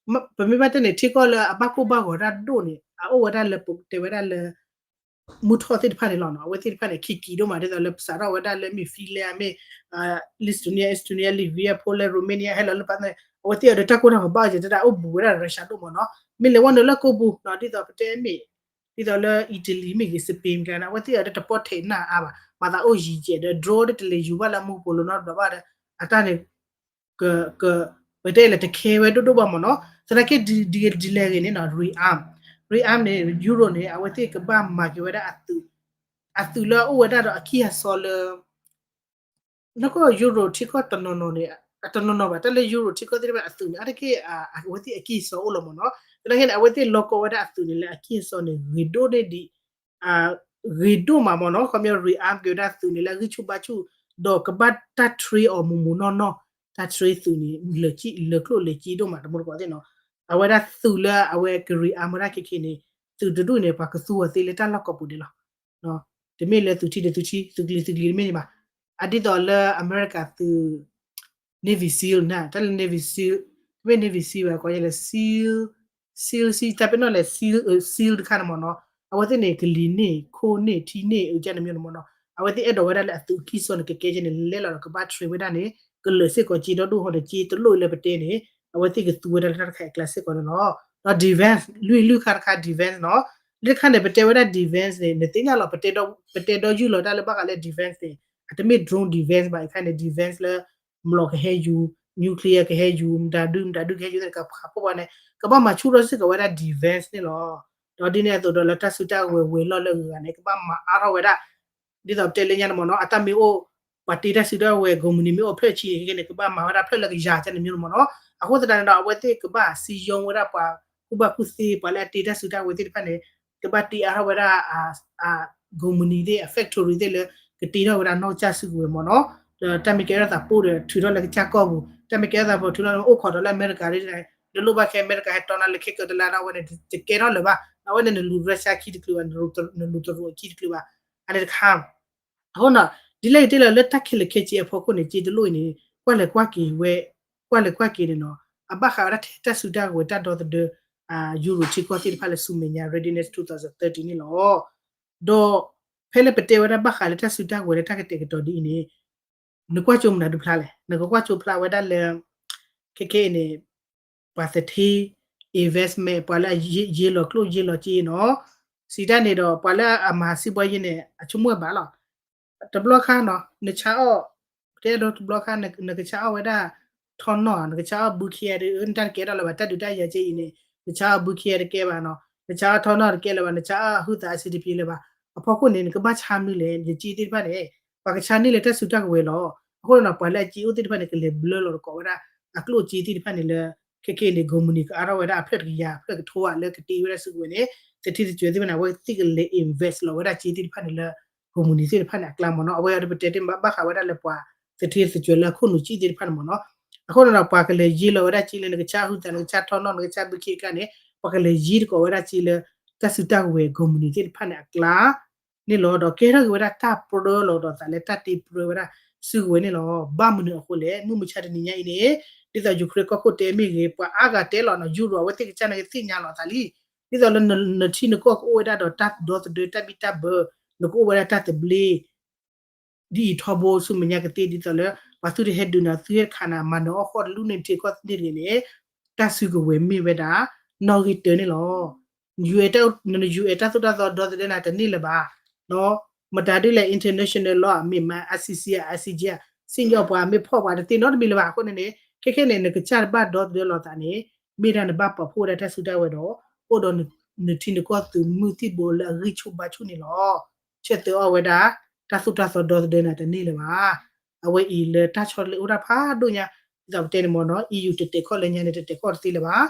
ပမ့ၢ်ဘၣ်တဲန့ၣ် ထံကီၢ်လၢအဘၣ်ကိၢ်ဘၣ်ဂီၤတၢ်ဒိၣ်န့ၣ် အအိၣ်ဝဲဒၣ်လၢပတဲဝဲဒၣ်လၢ မုၢ်ထီၣ်သ့ၣ်တဖၣ်န့ၣ်လီၤနီၤ အဝဲသ့ၣ်တဖၣ်န့ၣ် ခံကံဒိၣ်မး ဒ်သိးလၢပစးထီၣ်ဝဲဒၣ်လၢမ့ၢ် Finland မ့ၢ် Lithuania Estonia Latvia Poland Romania ဟဲလီၤလၢပှၤန့ၣ် အဝဲသ့ၣ်အီၤဒီးတၢ်ကိၢ်တၢ်ဂီၤဘၣ်အီၤ ယတဒၣ်အိၣ်ဘူးဝဲဒၣ် Russia ဒိၣ်မးနီၤ မ့ၢ်လဲၤဝဲနုာ်လၢကိာ်ပူၤနီၤ ဒ်သိးပတဲမ့ၢ် ဒ်သိးလၢ Italy မ့ၢ်ဂ့ၤ Spain မ့ၢ်ဂ့ၤ အဝဲသ့ၣ်အီၤဒီးတပီၢ်ထဲးနၢ်အါဘၣ် မၤသးအိၣ်ယံၤကဲးဒီး drone ဒ်တလဲၤယူၤဘၣ်လၢမူကပိာ်လိၤနီတဘျီဘၣ်ဒီး အတၢ်န့ၣ် က ပတဲလၢတခဲဝဲဒိၣ်ဒိၣ်ဘၣ်မ့ၢ်နီၤ သနာ်က့ဒ်လဲၣ်ဂ့ၤန့ၣ်နီၤ rearm rearm န့ၣ် Europe န့ၣ် အဝဲသ့ၣ်ကဘၣ်မၤက့ၤဝဲဒၣ်အသုး အသုးလၢအအိၣ်ဝဲဒၣ်ဒီးအကံၢ်အစီလၢ နီၢ်ကီၢ် Europe ထံကီၢ်တနီၤနီၤန့ၣ် အတနီၤနီၤဘၣ် တၢ်လၢ Europe ထံကီၢ်သ့ၣ်တဖၣ်အသုးန့ၣ် အါတက့ၢ် အဝဲသ့ၣ်အကံၢ်အစီအိၣ်လီၤမ့ၢ်နီၤ သနာ်က့န့ၣ် အဝဲသ့ၣ်လီၢ်ကီဝဲဒၣ်အသုးန့ၣ်လၢအကံၢ်အစီန့ၣ် ဂ့ၤဒိၣ်န့ၢ်ဒံး ဂ့ၤဒိၣ်မးမ့ၢ်နီၤ ခီပညီ rearm က့ၤဝဲဒၣ်သုးန့ၣ်လၢအဂံၢ်ဆူၣ်ဘါဆူၣ် ဒီးကဘၣ်တၢ် train အီၤမုၢ်မုၢ်နီၢ်နီၢ် တၢ် train သုးန့ၣ် လၢာ်ကျိၣ်လၢာ်စ့ဒိၣ်မးတမူတကိးသ့ၣ်နီၤ အဝဲဒၣ်သုးလၢအဝဲက rearm ဝဲဒၣ်ခဲခဲန့ၣ် သုးတဒူၣ်န့ၣ် ပှၤကသူအီၤသ့လၢတၢ်လီၢ်ကီၢ်ပူၤန့ၣ်လီၤ တမ့ၢ်လၢသုးထံဒီးသုးထံ သုးကျံၤသုးကျံၤတမ့ၢ်န့ၣ်ဘၣ် အဒ်သိးလၢ အမဲရကၤသုး Navy SEAL န့ၣ် တၢ်လၢ Navy SEAL တမ့ၢ် Navy SEAL ဘၣ် ကိးယဲၢ်လၢ SEAL SEAL တၢ်ပ့ၤနီၣ်လဲၣ် SEAL SEAL တခါန့ၣ်မ့ၢ်နီၤ အဝဲသ့ၣ်န့ၣ် ကလံၤန့ၢ် ခိၣ်န့ၢ် ထံန့ၢ် အကန့ၣ်မ့ၢ်န့ၣ်မ့ၢ်နီၤ အဝဲသ့ၣ်အဲၣ်ဒိးဝဲဒၣ်လၢအသုးကံၢ်စီန့ၣ် ကကဲကဲန့ၣ် လဲၤလီၤဒီးကဘၣ် train ဝဲဒၣ်န့ၣ် ကလၢာ်စ့ၢ်ကီးစ့ဒီဒိၣ်ဟီဒီးစ့တလိၣ်လၢပတဲန့ၣ် အဝဲသ့ၣ်ကသူဝဲဒၣ်လၢတၢ်တခါအကျါစ့ၢ်ကီးန့ၣ်လီၤ ဒီး defense လွံၢ်လွံၢ်ခါတခါ defense နီၤ လၢတခါန့ၣ် ပတဲဝဲဒၣ် defense န့ၣ် နသ့ၣ်ညါလီၤ ပတဲဒီယုၢ်လီၤတၢ်လၢဘၣ်ဃးလၢ defense န့ၣ် အတမ့ၢ် drone defense ဘၣ် အခါန့ၣ် defense လၢ မျိာ်ကဟဲယူၤ nuclear ကဟဲယူၤ မတၤဒုမတၤဒုကဟဲယူၤသ့ၣ်တခါ ဖးဖှိၣ်ဘၣ်န့ၣ် ကဘၣ်မၤဆူၣ်ထီၣ်စ့ၢ်ကီးဝဲဒၣ် defense န့ၣ်လီၤ ဒီးဒ်န့ၣ်အသိးဒီးလၢတၢ်စုတၢ်ဝဲၤဝဲၤလီၢ်လၢအဂၤန့ၣ် ကဘၣ်မၤအါထီၣ်ဝဲဒၣ် ဒ်သိးပတဲလၢညါန့ၣ်မ့ၢ်နီၤ အတၢ်မ့ၢ်အိၣ် ပှၤတ့တၢ်စုတၢ်ဝဲၤ ကုမ္ပဏီ မ့ၢ်အိၣ်ဖျၢၣ်ဆံန့ၣ် ခဲကဲန့ၣ် ကဘၣ်မၤဝဲဒၣ်ဖျၢၣ်လၢကယၤကန့ၣ်မ့ၢ်န့ၣ်မ့ၢ်နီၤ အဃိသတးန့ၣ်ဒီး အဝဲသ့ၣ်ကဘၣ်စံယိဝဲဒၣ်ပှၤကူၣ်ဘၣ်ကူၣ်သ့ ပှၤလၢအတ့တၢ်စုတၢ်ဝဲၤသ့ၣ်တဖၣ်န့ၣ် ကဘၣ်တ့အါထီၣ်ဝဲဒၣ် ကုမ္ပဏီ သ့ၣ် အ factory သ့ၣ်လၢ ကတ့ထီၣ်ဝဲဒၣ်နီၢ်ကစၢ်စုကဝဲၤမ့ၢ်နီၤ ဒီးတၢ်မ့ၢ်ကဲထီၣ်သးပိၢ်ဒီးထုးထီၣ်လၢကစၢ်ကီၢ်ပူၤ တၢ်မ့ၢ်ကဲထီၣ်သးပိၢ်ထုးထီၣ်လၢအိၣ်ခိးဒီးလၢအမဲရကၤသ့ၣ်တဖၣ် နလိၣ်ဘၣ်ခဲ အမဲရကၤဟဲတီနၤလၢခဲကတလါဒီး အဝဲန့ၣ်တကဲထီၣ်လၢၤဘၣ်, အဝဲန့ၣ်နလူၤ Russia ခံတချုးဘၣ်, နလူၤတရူးအခံတချုးဘၣ်, အန့ၣ်တခါ အဃိန့ၣ် ဒ်လဲၣ်ဂ့ၤဒ်လဲၣ်လၢတၢ်ခဲလၢာ်ခဲဆ့အဖီခိၣ်န့ၣ် က့တလိၣ်အံၤန့ၣ် ကွၢ်လဲၤကွၢ်က့ၤဝဲ, ကွၢ်လဲၤကွၢ်က့ၤန့ၣ်နီၤ အဘၣ်ဃးဝဲဒၣ်ထဲတၢ်စုတၢ်ကဝဲၤတၢ်ဒီသဒၢ ယူရိၤထံကီၢ်သ့ၣ်တဖၣ်လၢဆူမဲာ်ညါ Readiness twenty thirty န့ၣ်လီၤ. ဒီးဖဲလၢပတဲဝဲဒၣ်ဘၣ်ဃးလၢတၢ်စုတၢ်ကဝဲၤလၢတၢ်ကတဲာ်ကတီၤဒ်အံၤန့ၣ် နကွၢ်ကၠိမနုၤတဖျါလဲၣ်, နကကွၢ်ကၠိဖျါဝဲဒၣ်လၢ ခဲခဲအံၤန့ၣ် ပှၤသထ့ investment ပှၤလၢအယ့လီၤကျိၣ်ယ့လီၤစ့နီၤ, စံးတၢ်န့ၣ်ဒီး ပှၤလၢအမၤစံးဘီယ့န့ၣ် အဆိကမိၣ်ဝဲဘၣ်လီၤ. တဘျီခါနီၤ နဆါအီၣ်, တဲဒိတဘျီခါ နကဆါအီၣ်ဝဲဒၣ် ထီနီၣ် နကဆါအီၣ်ဘုခံဂၤဒီး နတၢ်တကဲထီၣ်လၢၤဘၣ် တၢ်ဒုးတၢ်ယၤက့အံၤန့ၣ် နဆါအီၣ်ဘုခံဂၤတကဲဘၣ်နီၤ, နဆါအီၣ်ထီနီၣ်တကဲလၢၤဘၣ် နဆါအီၣ်အဟုသးအဆံးတပျ့လၢၤဘၣ်. အဖီခိၣ်န့ၣ် နကဘၣ်ဆါမနုၤလဲၣ် ယစ့သ့ၣ်တဖၣ်န့ၣ် ပှၤကဆါန့ၢ်လၢတၢ်စုတၢ်ကဝဲၤလီၤ. အဃိန့ၣ်ဒီး ပှၤလၢအစ့အိၣ်သ့ၣ်တဖၣ်န့ၣ် ကလဲၤဘျၢလီၤတကိးဝဲဒၣ် အကျိၣ်အစ့သ့ၣ်တဖၣ်န့ၣ်လၢ ခဲခဲအံၤန့ၣ် ကိးမုၢ်နံၤကအါထီၣ်ဝဲဒၣ်အဖျၢၣ်တကယၤ အဖျၢၣ်ကထိဧါလၢကတ့ဝဲဒၣ်စုကဝဲၤန့ၣ် သထ့သကွဲၤသ့ၣ်တဖၣ်န့ၣ် အဝဲသ့ၣ်ကလဲၤ invest လီၤဝဲဒၣ်စ့သ့ၣ်တဖၣ်န့ၣ်လၢ ကိးမုၢ်နံၤသ့ၣ်တဖၣ်န့ၣ်အကျါမ့ၢ်နီၤ. အဝဲအံၤဒီးပတဲတ့ၢ်ဘၣ်ဃးဝဲဒၣ်လၢပှၤသထ့သကွဲၤလၢအခိၣ်နူာ်စ့သ့ၣ်တဖၣ်န့ၣ်မ့ၢ်နီၤ. အဃိန့ၣ်ဒီး ပှၤကလဲၤယ့လီၤဝဲဒၣ်စ့လၢ နကဆါအဟုသး နကဆါထီနီၣ် နကဆါဘုခံအကျါန့ၣ် ပှၤကလဲၤယ့တကိးဝဲဒၣ်စ့လၢ တၢ်စုတၢ်ကဝဲၤကိးမုၢ်နံၤသ့ၣ်တဖၣ်န့ၣ်အကျါ န့ၣ်လီၤ. ဒီးကဲထီၣ်က့ၤဝဲဒၣ်တၢ်ပြၢလီၤဒီးသးလၢတၢ်တ့ပြၢဝဲဒၣ်စုကဝဲၤန့ၣ်လီၤ. ဘၣ်မနုၤအဃိလဲၣ် မုၢ်မဆါတနံၤညါအံၤန့ၣ် ဒ်သိး Ukraine ကီၢ်ခိၣ်တဲမ့ၢ်ဂ့ၤ ပှၤအါဂၤတဲလီၤနီၤ ယူရိၤ အဝဲသ့ၣ်ကစၢ်န့ၣ်ကသ့ၣ်ညါလီၤအသးလံ. ဒ်သိးလၢနထံနကီၢ်ကအိၣ်ဝဲဒၣ်ဒီးတၢ်ဒီသဒၢတၢ်ဘံၣ်တၢ်ဘၢ နကအိၣ်ဝဲဒၣ်တၢ်သဘျ့ ဒ်အံၤထီဘိဆူမဲာ်ညါကသ့ ဒ်သိးလၢ ပှၤသုတဟဲဒုးနၤ သုဟဲခးနၤ မၤနၢၤအီၣ်ဃီတလူန့ၣ် ထံကီၢ်သ့ၣ်တဂ့ၤန့ၣ် တၢ်စုကဝဲၤမ့ၢ်ဝဲဒၣ် နီၣ်ဂံၢ်တၢန့ၣ်လီၤ. န UN တၢ်သိၣ်တၢ်သီဒီသဒၢနၤတန့ၢ်လၢၤဘၣ်. မတၤဒ်လဲၣ် international law မ့ၢ်မၤ ICC ICJ စံၣ်ညီၣ်ပှၤမ့ၢ်ဖီၣ်ပှၤတသ့နီတမံၤလၢၤဘၣ်. အဃိန့ၣ်န့ၣ် ခဲခဲန့ၣ် နကစၢ်တဘၣ်ဒီသဒၢလီၤသးန့ၣ် မ့ၢ်ဒၣ်နဘၣ်ပာ်ဖှိၣ်ဝဲဒၣ်တၢ်စုတၢ်ဝဲၤဒီး အိၣ်ဒီးနထံနကီၢ်သုးမုၢ်သံၣ်ဘိလၢအဂံၢ်ဆူၣ်ဘါဆူၣ်န့ၣ်လီၤ. ဆဲးသၢအီၣ်ဝဲဒၣ် တၢ်သိၣ်တၢ်သီဒီသဒၢနၤတန့ၢ်လၢၤဘၣ်. အဝဲအံၤလၢတၢ်ဆီတလဲအိၣ်တၢ်ဖးဒိၣ်ညါ ဒ်သိးပတဲန့ၣ်မ့ၢ်နီၤ EU တတဲာ်ခီၣ်လၢညါန့ၣ် တတဲာ်ခီၣ်တသ့လၢၤဘၣ်.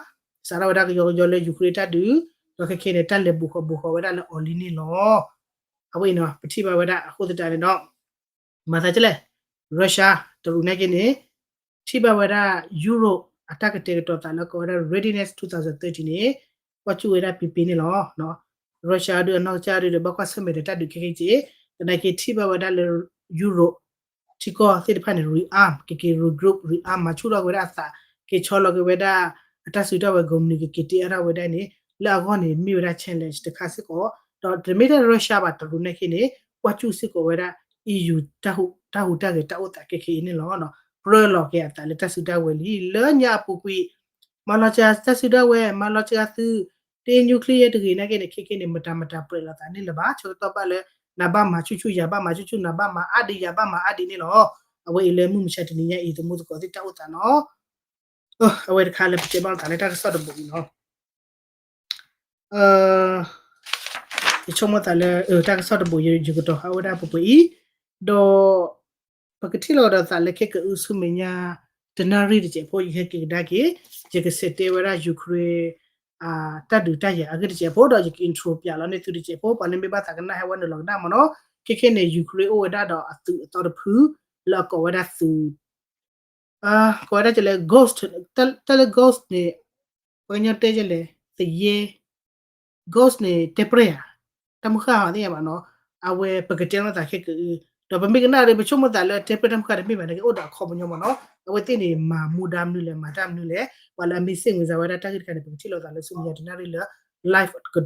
စးထီၣ်ဝဲဒၣ်ကယီကယီလၢ Ukraine တၢ်ဒုး ဒီးခဲခဲန့ၣ် တၢ်လဲၤဘူးဃီဘူးဃီဝဲဒၣ်လၢအီၤလံန့ၣ်လီၤ. အဝဲအံၤနီၤ ပထံၣ်ဘၣ်ဝဲဒၣ်အဃိသတးန့ၣ်ဒီး မၤသးဒ်လဲၣ် Russia တရူးနာ်က့န့ၣ် ထံၣ်ဘၣ်ဝဲဒၣ် Europe အတၢ်ကတဲာ်ကတီၤသးလၢကိးဝဲဒၣ် Readiness twenty thirty န့ၣ် ကွၢ်စူၣ်ဝဲဒၣ်ပံပံန့ၣ်လီၤ. Russia ဒုးအနီၢ်ကစၢ်ဒုးဒီး ဘၣ်ကွၢ်ဆၢၣ်မဲာ်ဒီးတၢ်ဒုးခဲခဲက့ၤ သနာ်က့ထံၣ်ဘၣ်ဝဲဒၣ်လၢ Europe ထံကီၢ်သ့ၣ်တဖၣ်န့ၣ် rearm ကက့ၤ regroup rearm မၤဆူၣ်ထီၣ်က့ၤဝဲဒၣ်အသး က့ၤဆီလီၤက့ၤဝဲဒၣ် အတၢ်စုတၢ်ဝဲၤကိးမုၢ်နံၤ ကက့ၤတ့အါထီၣ်ဝဲဒၣ်န့ၣ် လၢအဂီၢ်န့ၣ် မ့ၢ်ဝဲဒၣ် challenge တခါစ့ၢ်ကီး ဒီးတမ့ၢ်ထဲ Russia ဘၣ် တရူးနာ်က့န့ၣ် ကွၢ်စူၣ်စ့ၢ်ကီးဝဲဒၣ် EU တၢ်ဟူးတၢ်ဂဲၤတၢ်အိၣ်သးခဲခဲအံၤန့ၣ်လီၤ. ပြၢလီၤက့ၤအသးလၢတၢ်စုတၢ်ဝဲၤလံ လၢညါအပူၤကွံာ် မၤလီၤစှၤတၢ်စုတၢ်ဝဲၤ မၤလီၤစှၤသုး တ့ nuclear တဂ့ၤနာ်က့န့ၣ် ခဲခဲန့ၣ် မတၤမတၤပြဲးလီၤသးန့ၣ်လၢၤဘၣ်. ဆၢကတီၢ်ဘၣ်လၢ နဘၣ်မၤဆူၣ်ဆူၣ် ယၤဘၣ်မၤဆူၣ်ဆူၣ် နဘၣ်မၤအါဒံးယၤဘၣ်မၤအါဒံးန့ၣ်လီၤ. အဝဲအံၤလၢမုၢ်မဆါတနံၤညါအံၤ သမူသကိးသ့ၣ်တၢ်အိၣ်သးနီၤ အဝဲတခါလၢပတဲဘၣ်သးလၢတၢ်ကစီၣ်တဘိအံၤနီၤ ယဆိကမိၣ်သးလၢ တၢ်ကစီၣ်တဘိ ယကတီၤဟးဝဲဒၣ်ပှဲၤပှဲၤအံၤ ဒီး ပကထံၣ်လိာ်ဒီးသးလၢခဲကအုဆူမဲာ်ညါ တနၣ်ရံၣ်တစဲးဖိ ယဟဲက့ၤကဒါက့ၤ ယကဆဲးတဲဝဲဒၣ် Ukraine တၢ်ဒုးတၢ်ယၤအဂ့ၢ်တစဲးဖိ ဒီးယက intro ပၠးလီၤန့ၢ်သုတစဲးဖိ ပှၤလၢမ့ၢ်ဘၣ်သးကနၣ်ဟဲဝဲနုာ်လီၤကနၣ်မ့ၢ်နီၤ ခဲခဲန့ၣ် Ukraine အိၣ်ဝဲဒၣ်ဒီးအသုးအသီတဖု လၢအကိးဝဲဒၣ်သုး ကိးဝဲဒၣ်ကလဲၣ် ghost တၢ်လၢ ghost န့ၣ် ပှၤကညီတဲကလဲၣ် သယဲ ghost န့ၣ် တဲပြဲၢ်ဧါ တၢ်မုၢ်ဃၢ်ဟီသ့ၣ်ညါဘၣ်နီၤ အဝဲပကတဲလိာ်သးခဲကအု ဒီးပမ့ၢ်ကနၣ်ဒီး ပဆိကမိၣ်သးလၢတဲပြဲၢ်တၢ်မုၢ်ဃၢ်တမ့ၢ်ဘၣ်န့ၣ် ကအိၣ်ဒီးအခီပညီမ့ၢ်နီၤ အဝဲသ့ၣ်န့ၣ် မၤမူဒါမနုၤလဲၣ် မၤတၢ်မနုၤလဲၣ် ပှၤလၢအမ့ၢ်စ့ၣ်မုၢ်စါဝဲဒၣ်တၢ်ဂ့ၢ်တခါန့ၣ် ပကထံၣ်လိာ်သးလၢဆူမဲာ်ညါတနၣ်ရံၣ်လၢ live က